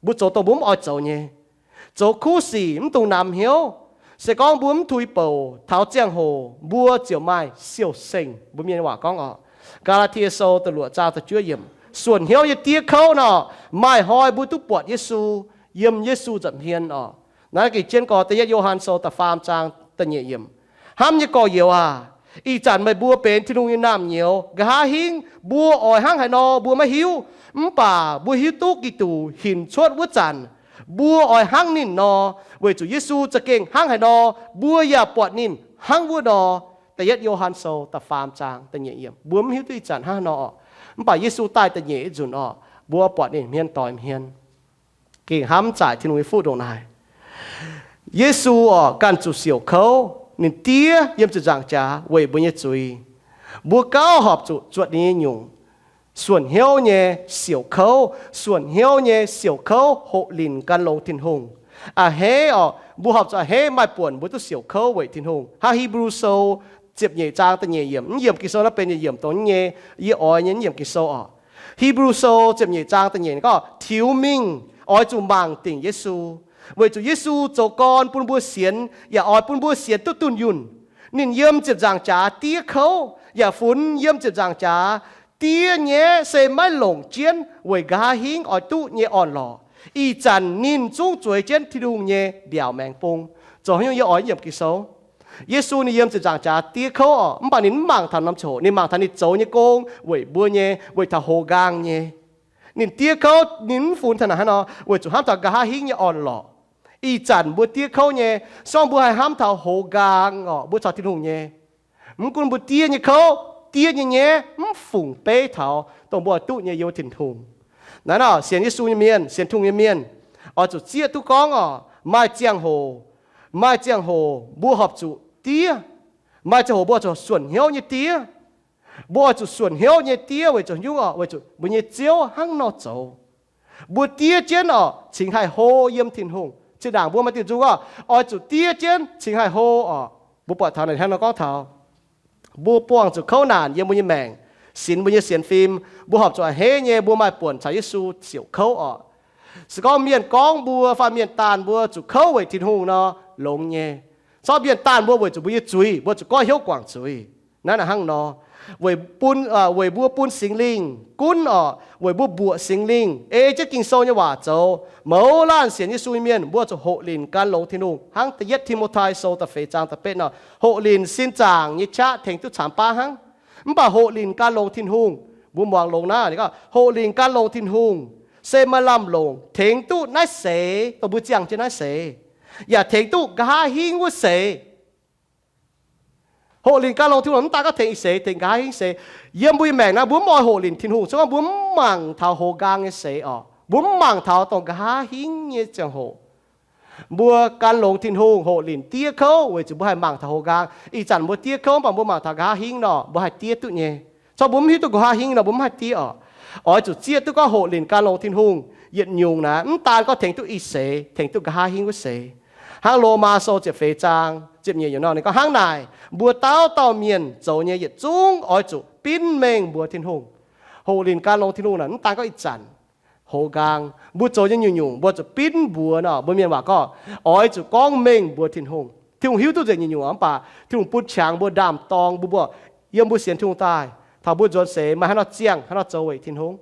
Mbuo zoux dongh mbuo mv oix zoux nyei, zoux kuv sic, mv dungx namx hnyouv. Se gorngv mbuo mv tuix bouc taux ziangh hoc, mbuo ziouc maaih siou-sengh. Mbuo mienh waac gorngv oc, Gaa^laa^tie Sou da'luoqc zaang da'juov yiemc, suonc hnyouv nyei diev kouv nor, maaih hnoi mbuo duqv buatc Yesu yiem Yesu nza'hmien oc. Naaiv gengh jienv gorx da'yietv Yo^han Sou da'faam zaang da'nyeic yiemc, hnamv nyei gorx-youz aac, ih zanc meih mbuo benx Tin-Hungh nyei naamh nyouz. Nqa'haav hingv mbuo oix hnangv haaix nor mbuo maiv hiuv, mv baac mbuo hiuv duqv Giduc hinc cuotv wuov zanc, mbuo oix hnangv ninh nor, weic zuqc Yesu za'gengh hnangv haaix nor, mbuo yaac buatc ninh hnangv wuov nor. Da'yietv Yo^han Sou da'faam zaang da'nyeic yiemc. Mbuo mv hiuv duqv ih zanc hnangv haaix nor, mv baac Yesu daaih da'nyeic nzunc oc, mbuo buatc ninh hmien doix hmien. Gengh hnamv zaaic Tin-Hungh nyei fuqv ndongc naaic. Yesu oc, ganh zuqc siouc kouv, ninh diev yiem ziepc nzaangc jaax weic mbuo nyei zuiz. Mbuo gauh horpc zuqc zuotc ninh nyei nyungc, suonc hnyouv nyei siouc kouv, suonc hnyouv nyei siouc kouv hoqc linc gan longx Tin-Hungh. A'hneiv oc, mbuo horpc zuqc a'hneiv maaih buonc mbuo duqv siouc kouv weic Tin-Hungh. Hnangv Hipv^lu Sou ziepc nyeic zaang da'nyeic yiemc, yiem Ging-Sou naaiv benx nyeic yiemc dongh nyei, yie oix nyei yiem Ging-Sou oc. Hipv^lu Sou ziepc nyeic zaang da'nyeic gorngv, tiux mingh oix zuqc mangc dingc Yesu, weic zuqc Yesu zoux gorn bun mbuo sienx, yaac oix bun mbuo sienx duqv dunh yunh. Ninh yiem ziepc nzaangc jaax diev kouv, yaac funx yiem ziepc nzaangc jaax diev nyei se maiv longc jienv weic nqa'haav hingv oix duqv nyei orn-lorqc. Ih zanc ninh zungv zueiz jienv Tin-Hungh nyei mbiaauc maengx bung. Zoux haaix nyungc yie oix yiem Ging-Sou? Yesu ninh yiem ziepc nzaangc jaax diev kouv oc, mv baac ninh mv mangc taux norm ziangh hoc. Ninh mangc taux ninh zoux nyei gong weic mbuo nyei, weic taux hoz nqaang nyei. Ninh diev kouv, ninh mv funx taux naaic hnangv nor, weic zuqc hnamv taux nqa'haav hingv nyei orn-lorqc. Ih zanc mbuo diev kouv nyei, se gorngv mbuo haih hnamv taux hoz nqaang oc, mbuo caux Tin-Hungh nyei. Mv gunv mbuo diev nyei kouv, diev nyei nyaiv mv fungc beiv taux dongh mbuo oix duqv nyei yiem Tin-Hungh. Naaiv nor, sienx Yesu nyei mienh, sienx Tin-Hungh nyei mienh, oix zuqc zieqv duqv gorngv oc, maaih ziangh hoc, maaih ziangh hoc mbuo horpc zuqc diev. Maaih ziangh hoc mbuo oix zuqc suonc hnyouv nyei diev. Mbuo oix zuqc suonc hnyouv nyei diev weic zuqc nyungc oc, weic zuqc mbuo nyei ziouv hnangv nor zoux. Mbuo diev jienv oc, cingx haih hlo yiem Tin-Hungh. Zinh ndaangc mbuo maaih diuh nzung oc, oix zuqc diev jienv cingx haih hlo oc. Mbuo buatc taux naaic hnangv nor gorngv taux, mbuo buangh zuqc kouv naanc yiem mbuo nyei maengc, sinx mbuo nyei sienx fim, mbuo horpc zuqc a'hneiv nyei mbuo maaih buonc caux Yesu siouc kouv oc. Se gorngv mienh gorngv mbuo fai mienh daanh mbuo zuqc kouv weic Tin-Hungh nor, longx nyei. Corc mienh daanh mbuo weic zuqc mbuo nyei zuiz, mbuo zuqc goiv hnyouv guangc zuiz. Naaiv naaic hnangv nor, weic bun, weic mbuo bun Singx Lingh gunv oc, weic mbuo mbuoqc Singx Lingh ei jienv Ging-Sou nyei waac zoux. Mouz laanh sienx Yesu nyei mienh, mbuo zuqc hoqc linc gan longx Tin-Hungh, hnangv da'yietv Ti^mo^tai Sou da'feix zaang da'betv nor, hoqc linc sin zaangc nyei qaqv tengx duqv caamx baav hnangv. Mv baac hoqc linc gan longx Tin-Hungh, mbuo muangx longx naaiv, ninh gorngv hoqc linc gan longx Tin-Hungh se maaih lamh longc tengx duqv naaiv seix, dongh mbuo ziangh jienv naaiv seix, yaac tengx duqv nqa'haav hingv wuov seix. Hoqc linc gan longx Tin-Hungh mv daan gorngv tengx ih seix, tengx nqa'haav hingv seix. Yiem mbuo nyei maengc naaiv mbuo mv oix hoqc linc Tin-Hungh, se gorngv mbuo mv mangc taux hoz nqaang nyei seix oc. Mbuo mv mangc taux dongh nqa'haav hingv nyei ziangh hoc. Mbuo gan longx Tin-Hungh, hoqc linc diev kouv weic zuqc mbuo haih mangc taux hoz nqaang. Ih zanc mbuo diev kouv, mv baac mbuo mangc taux nqa'haav hingv nor, mbuo haih diev duqv nyei. Corc mbuo mv hiuv duqv nqa'haav hingv nor, mbuo mv haih diev oc. Oix zuqc zieqv duqv gorngv hoqc linc gan longx Tin-Hungh yietc nyungc naaiv, mv daan gorngv tengx duqv ih seix, tengx duqv nqa'haav hingv wuov seix. Hnangv Lomaa Sou ziepc feix zaang ziepc nyeic yiemc nor, ninh gorngv, hnangv naaic mbuo dauh dauh mienh zoux nyei yietc zungv oix zuqc binv mengh mbuox Tin-Hungh. Hoqc linc gan longx Tin-Hungh naaic mv daan gorngv ih zanc hoz nqaang, mbuo zoux nyei nyungc-nyungc mbuo zuqc binv mbuox nor, mbuo mienh waac gorngv oix zuqc gorngv mengh mbuox Tin-Hungh. Tin-Hungh hiuv duqv nzengc nyungc-nyungc, mv baac Tin-Hungh bun qangx mbuo ndaam-dorng mbuo, mbuo yiem mbuo sienx Tin-Hungh daaih, taux mbuo nzuonx seix maaih haaix nor ziangh, haaix nor zoux weic Tin-Hungh.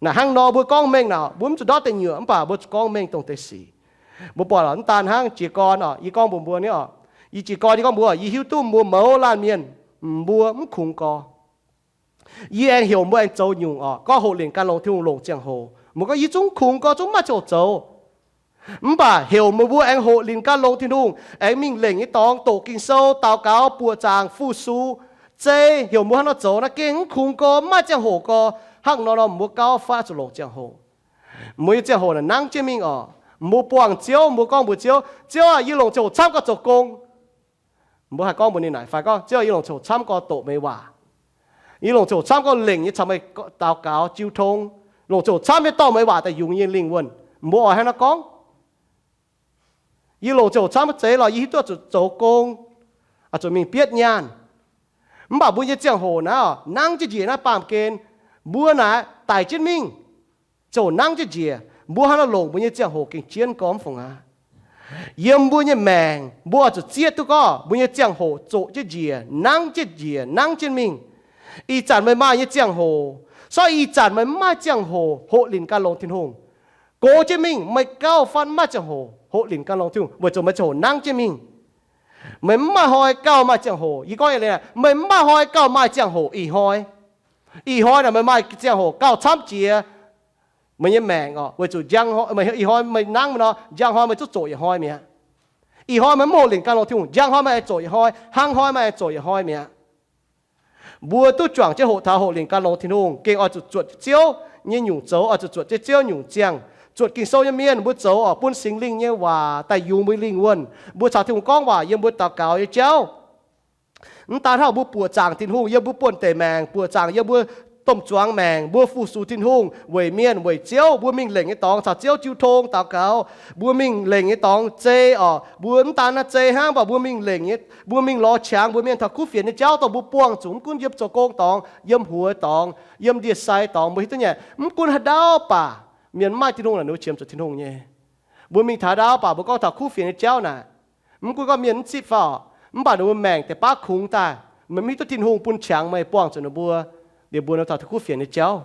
Naaic hnangv nor mbuo gorngv mengh naaic, mbuo mv zuqc ndortv deic nyuoqc, mv baac mbuo zuqc gorngv mengh dongh deix sic. Mbuo buatc lorqc, mv daan hnangv jiez gorn oc, yie gorngv mbuox mbuo nyei oc, yie jiez gorn, yie gorngv mbuox, yie hiuv duqv mbuo mouz laanh mienh, mbuo mv kungx gorx. Yie aengx heuc mbuo aengx zoux nyungc oc, gorngv hoqc linc gan longx Tin-Hungh longc ziangh hoc. Mbuo gorngv yie zungv kungx gorx, zungv maaih ziangh hoc zoux. Mv baac heuc meih mbuo aengx hoqc linc gan longx Tin-Hungh, aengx mingh lengc nyei dorngx, doqc Ging-Sou, daux gaux, buoqc zaangc, fu-sux, zei, heuc mbuo hnangv nor zoux naaiv gengh mv kungx gorx, mv maaih ziangh hoc gorx. Hnangv nor nor mbuo gauh fatv zuqc longc ziangh hoc. Mbuo nyei ziangh hoc naaic nangv jienv mingh oc. Mbuo buangh Ziouv, mbuo gorngv mbuox Ziouv, Ziouv aah, yie longc ziangh hoc camv gauh zoux gong. Mbuo haih gorngv mbuox ninh naaic fai gorngv, Ziouv, yie longc ziangh hoc camv gauh doqc meih waac. Yie longc ziangh hoc camv gauh lengc nyei caux meih daux gaux jiu tong. Longc ziangh hoc camv nyei dorh meih waac daaih yungz yie nyei lingh wuonh. Mbuo oix hnangv naaiv gorngv. Yie longc ziangh hoc camv zeiz lorqc, yie hiuv duqv zuqc zoux gong, zuqc mingh bietv nyaanh. Mv baac mbuo nyei ziangh hoc naaiv oc, nangv jienv njiec naaiv baamh gen, mbuo naaic daic jienv mingh. Ziangh hoc nangv jienv njiec, mbuo hnangv naaiv longc mbuo nyei ziangh hoc gengh jienv gormx fungc aqv. Yiem mbuo nyei maengc mbuo oix zuqc zieqv duqv gorngv mbuo nyei ziangh hoc zoqc jienv njiec, nangv jienv njiec, nangv jienv mingh. Ih zanc meih maaih nyei ziangh hoc, sortv ih zanc meih mv maaih ziangh hoc hoqc linc gan longx Tin-Hungh, gox jienv mingh, meih gauh fatv mv maaih ziangh hoc hoqc linc gan longx Tin-Hungh weic zuqc meih ziangh hoc nangv jienv mingh. Meih mv maaih hnoi gauh maaih ziangh hoc. Yie gorngv eix leiz, meih mv maaih hnoi gauh maaih ziangh hoc ih hnoi. Ih hnoi naaic meih maaih ziangh hoc gauh camv jiex meih nyei maengc oc, weic zuqc ih hnoi meih nangv nor, njang hnoi meih zungv zoqc yietc hnoi mi'aqv. Ih hnoi meih mv hoqc linc gan longx Tin-Hungh, njang hnoi meih aengx zoqc yietc hnoi, hnangv hnoi meih aengx zoqc yietc hnoi mi'aqv. Mbuo duqv juangc jienv hoqc taux hoqc linc gan longx Tin-Hungh gengh oix zuqc zuotc Ziouv nyei nyungc zoux, oix zuqc zuotc jienv Ziouv nyungc ziangh. Zuotc Ging-Sou nyei mienh mbuo zoux oc, bun Singx Lingh nyei waac daaih yungz mbuo lingh wuonh. Mbuo caux Tin-Hungh gorngv waac yiem mbuo daux gaux nyei jauv. Mv daan hnangv, mbuo buoqc zaangc Tin-Hungh yiem mbuo buonv-deic maengc, buoqc zaangc yiem mbuo domh zuangx maengc, mbuo fu-sux Tin-Hungh, weic mienh weic Ziouv, mbuo mingh lengc nyei dorngx caux Ziouv jiu tong daux gaux, mbuo mingh lengc nyei dorngx zei oc, mbuo mv daan naaiv zei hnangv, mv baac mbuo mingh lengc nyei, mbuo mingh lorz qangx mbuo mienh taux kuv fienx nyei jauv, dongh mbuo buangh zuqc mv gunv yiem zoux gong dorngx, yiem huox dorngx, yiem ndie-sai dorngx, mbuo hiuv duqv nyei. Mv gunv haaix ndau baac, mienh mv maaih Tin-Hungh naaic, ninh mbuo qiemx zuqc Tin-Hungh nyei. Mbuo mingh taux ndau baac mbuo gorngv taux kuv fienx nyei jauv naaic, mv gunv gorngv mienh mv zipv fai oc, mv baac ninh mbuo maengc deix baav kungx daaih, meih mv hiuv duqv Tin-Hungh bun qangx meih buangh zuqc ninh mbuo, liuz mbuo nor taux kuv fienx nyei jauv.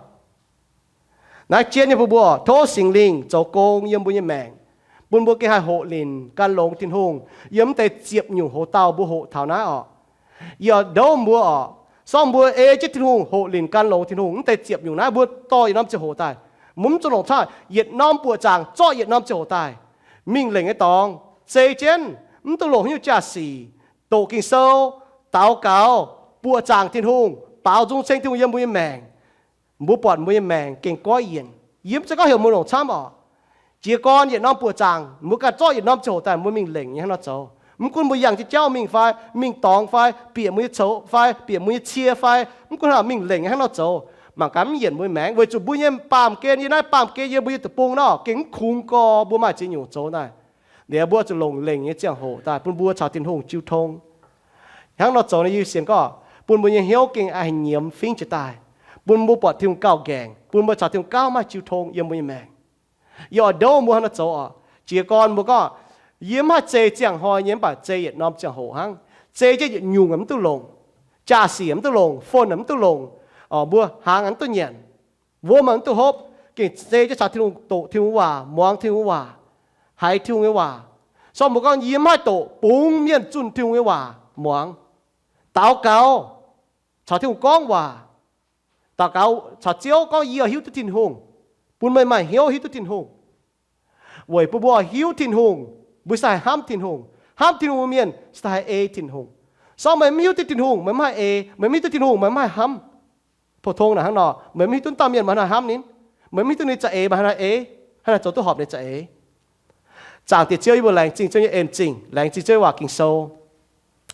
Naaiv jienv nyei bun mbuo oc, tov Singx Lingh zoux gong yiem mbuo nyei maengc, bun mbuo gengh haih hoqc linc gan longx Tin-Hungh yiem mv deix ziepc nyungc hoc-dauh mbuo hoqc taux naaiv oc. Yie oix ndouv mbuo oc, sorng mbuo ei jienv Tin-Hungh hoqc linc gan longx Tin-Hungh mv deix ziepc nyungc naaiv, mbuo dorh yietc norm ziangh hoc daaih. Mbuo mv zuqc longc caaiv yietc norm buoqc zaangc zorqv yietc norm ziangh hoc daaih mingh lengc nyei dorngx, zei jienv, mv duqv longc haaix nyungc jaa-sic, doqc Ging-Sou, daux gaux, buoqc zaangc Tin-Hungh, baaux nzung ceng Tin-Hungh yiem mbuo nyei maengc. Mbuo buatc mbuo nyei maengc gengh goiv yienc. Yie mv zeiz gorngv heuc mbuo longc camv oc. Jiez gorn yietc norm buoqc zaangc, mbuo ganh zorqv yietc norm ziangh hoc daaih mbuo mingh lengc nyei hnangv nor zoux. Mv gunv mbuo yangh jienv jauv mingh fai, mingh dorngx fai, bieqc mbuo nyei coux fai, bieqc mbuo nyei cie fai, mv gunv haaix, mingh lengc nyei hnangv nor zoux, mangc gaax mv yienc mbuo nyei maengc, weic zuqc mbuo nyei baamh gen yiem naaiv baamh gen yiem mbuo nyei deic-bung nor, gengh mv kungx gorx, mbuo maaih ziex nyungc zoux daaih. Liuz mbuo zuqc longc lengc nyei ziangh hoc daaih bun mbuo caux Tin-Hungh jiu tong. Hnangv nor zoux nor, yie sienx gorngv bun mbuo nyei hnyouv gengh haih nyiemz fingv jiez daaih, bun mbuo buatc Tin-Hungh gauh nqaengc, bun mbuo caux Tin-Hungh gauh maaih jiu tong yiem mbuo nyei maengc. Yie oix ndouv mbuo hnangv nor zoux oc. Jiez gorn mbuo gorngv, yie mv haih zei ziangh hnoi nyei, mv baac zei yietc norm ziangh hoc hnangv. Zei jienv yietc nyungc mv duqv longc. Jaa-sic mv duqv longc, phone mv duqv longc, mbuo hnaangx mv duqv nyanc, wuom mv duqv hopv, gengh zei jienv caux Tin-Hungh doqc Tin-Hungh waac, muangx Tin-Hungh waac, haiz Tin-Hungh nyei waac. Sorng mbuo gorngv, yie mv haih doqc bungx mienh zunh Tin-Hungh nyei waac muangx. Daux gaux, caux Tin-Hungh gorngv waac. Daux gaux caux Ziouv gorngv, yie hiuv duqv Tin-Hungh, bun meih maaih hnyouv hiuv duqv Tin-Hungh. Weic bun mbuo hiuv Tin-Hungh, mbuo se haih hnamv Tin-Hungh. Hnamv Tin-Hungh mienh se haih ei Tin-Hungh. Sorng meih mv hiuv duqv Tin-Hungh, meih mv haih ei. Meih mv hiuv duqv Tin-Hungh, meih mv haih hnamv. Pou-tong naaic hnangv nor, meih mv hiuv duqv dauh mienh, meih hnangv haaix hnamv ninh? Meih mv hiuv duqv ninh za'eix, meih hnangv haaix ei? Hnangv haaix zoux duqv horpc ninh za'eix? Zaangc Diex Ziouv, yie mbuo laengz zingh Ziouv nyei en-zingh, laengz zingh Ziouv nyei waac Ging-Sou.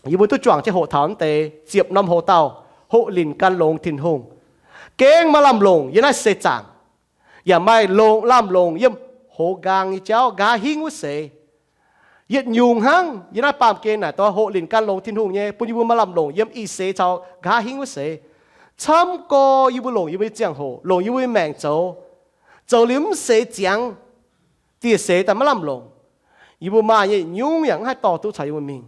Yie mbuo duqv juangc jienv hoqc taux mv deix ziepc norm hoc-dauh hoqc linc gan longx Tin-Hungh. Gengh maaih lamh longc yiem naaiv seix zaangc, yaac maaih longc lamh longc yiem hoz nqaang nyei jauv nqa'haav hingv wuov seix. Yietc nyungc hnangv yiem naaiv baamh gen naaic doix hoqc linc gan longx Tin-Hungh nyei, bun yie mbuo maaih lamh longc yiem ih seix caux nqa'haav hingv wuov seix. Camv gorx yie mbuo longc yie mbuo nyei ziangh hoc, longc yie mbuo nyei maengc zoux, zoux liuz mv seix ziangx, dieh seix daaih maiv lamh longc. Yie mbuo maaih nyei nyungc yaac mv haih dorh duqv caux yie mbuo mingh.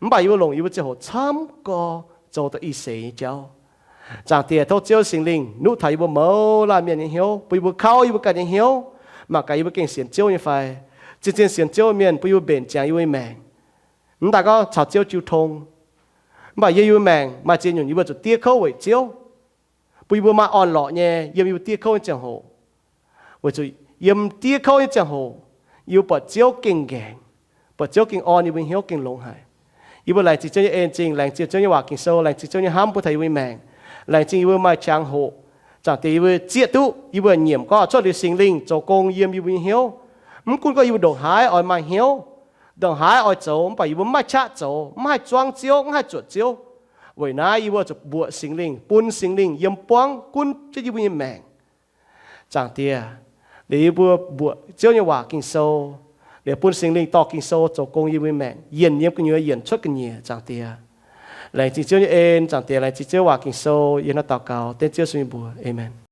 Mv baac yie mbuo longc yie mbuo ziangh hoc camv gorx zoux daaih ih seix nyei jauv. Zaangc Diex, tov Ziouv Singx Lingh nuqv taux yie mbuo mouz laanh mienh nyei hnyouv, bun yie mbuo kauv yie mbuo ganh nyei hnyouv, mangc gaax yie mbuo gengh sienx Ziouv nyei fai. Zien-zien sienx Ziouv mienh bun yie mbuo mbenc ziangx yie mbuo nyei maengc. Mv daaih gorngv caux Ziouv jiu tong, mv baac yiem yie mbuo maengc maaih ziex nyungc yie mbuo zuqc diev kouv weic Ziouv, bun yie mbuo maaih orn-lorqc nyei yiem yie mbuo diev kouv nyei ziangh hoc. Weic zuqc yiem diev kouv nyei ziangh hoc, yie mbuo buatc Ziouv gengh nqaengc, buatc Ziouv gengh orn yie mbuo hnyouv gengh longx haic. Yie mbuo laengz zingh Ziouv nyei en zingh, laengz zingh Ziouv nyei hnamv bun taux yie mbuo nyei maengc, laengz zingh Ziouv nyei maengc, laengz zingh yie mbuo maaih qangx hoc. Zaangc Diex, yie mbuo zieqv duqv yie mbuo nyiemc gorngv cuotv liuz Singx Lingh zoux gong yiem yie mbuo nyei hnyouv. Mv gunv gorngv yie mbuo ndongc haaix oix maaih hnyouv, ndongc haaix oix zoux, mv baac yie mbuo mv maaih qaqv zoux, mv haih zuangv Ziouv, mv haih zuotc Ziouv. Weic naaiv yie mbuo zuqc mbuoqc Singx Lingh, bun Singx Lingh yiem buangv gunv jienv yie mbuo nyei maengc. Zaangc Diex, liuz yie mbuo mbuoqc Ziouv nyei waac Ging-Sou, liuz bun Singx Lingh dorh Ging-Sou zoux gong yie mbuo nyei maengc, yienc yiem gu'nyuoz yienc cuotv ga'nyiec. Zaangc Diex, laengz zingh Ziouv nyei en. Zaangc Diex, laengz zingh Ziouv waac Ging-Sou. Yie hnangv naaiv daux gaux dengv Ziouv Yesu nyei mbuox. Aamen.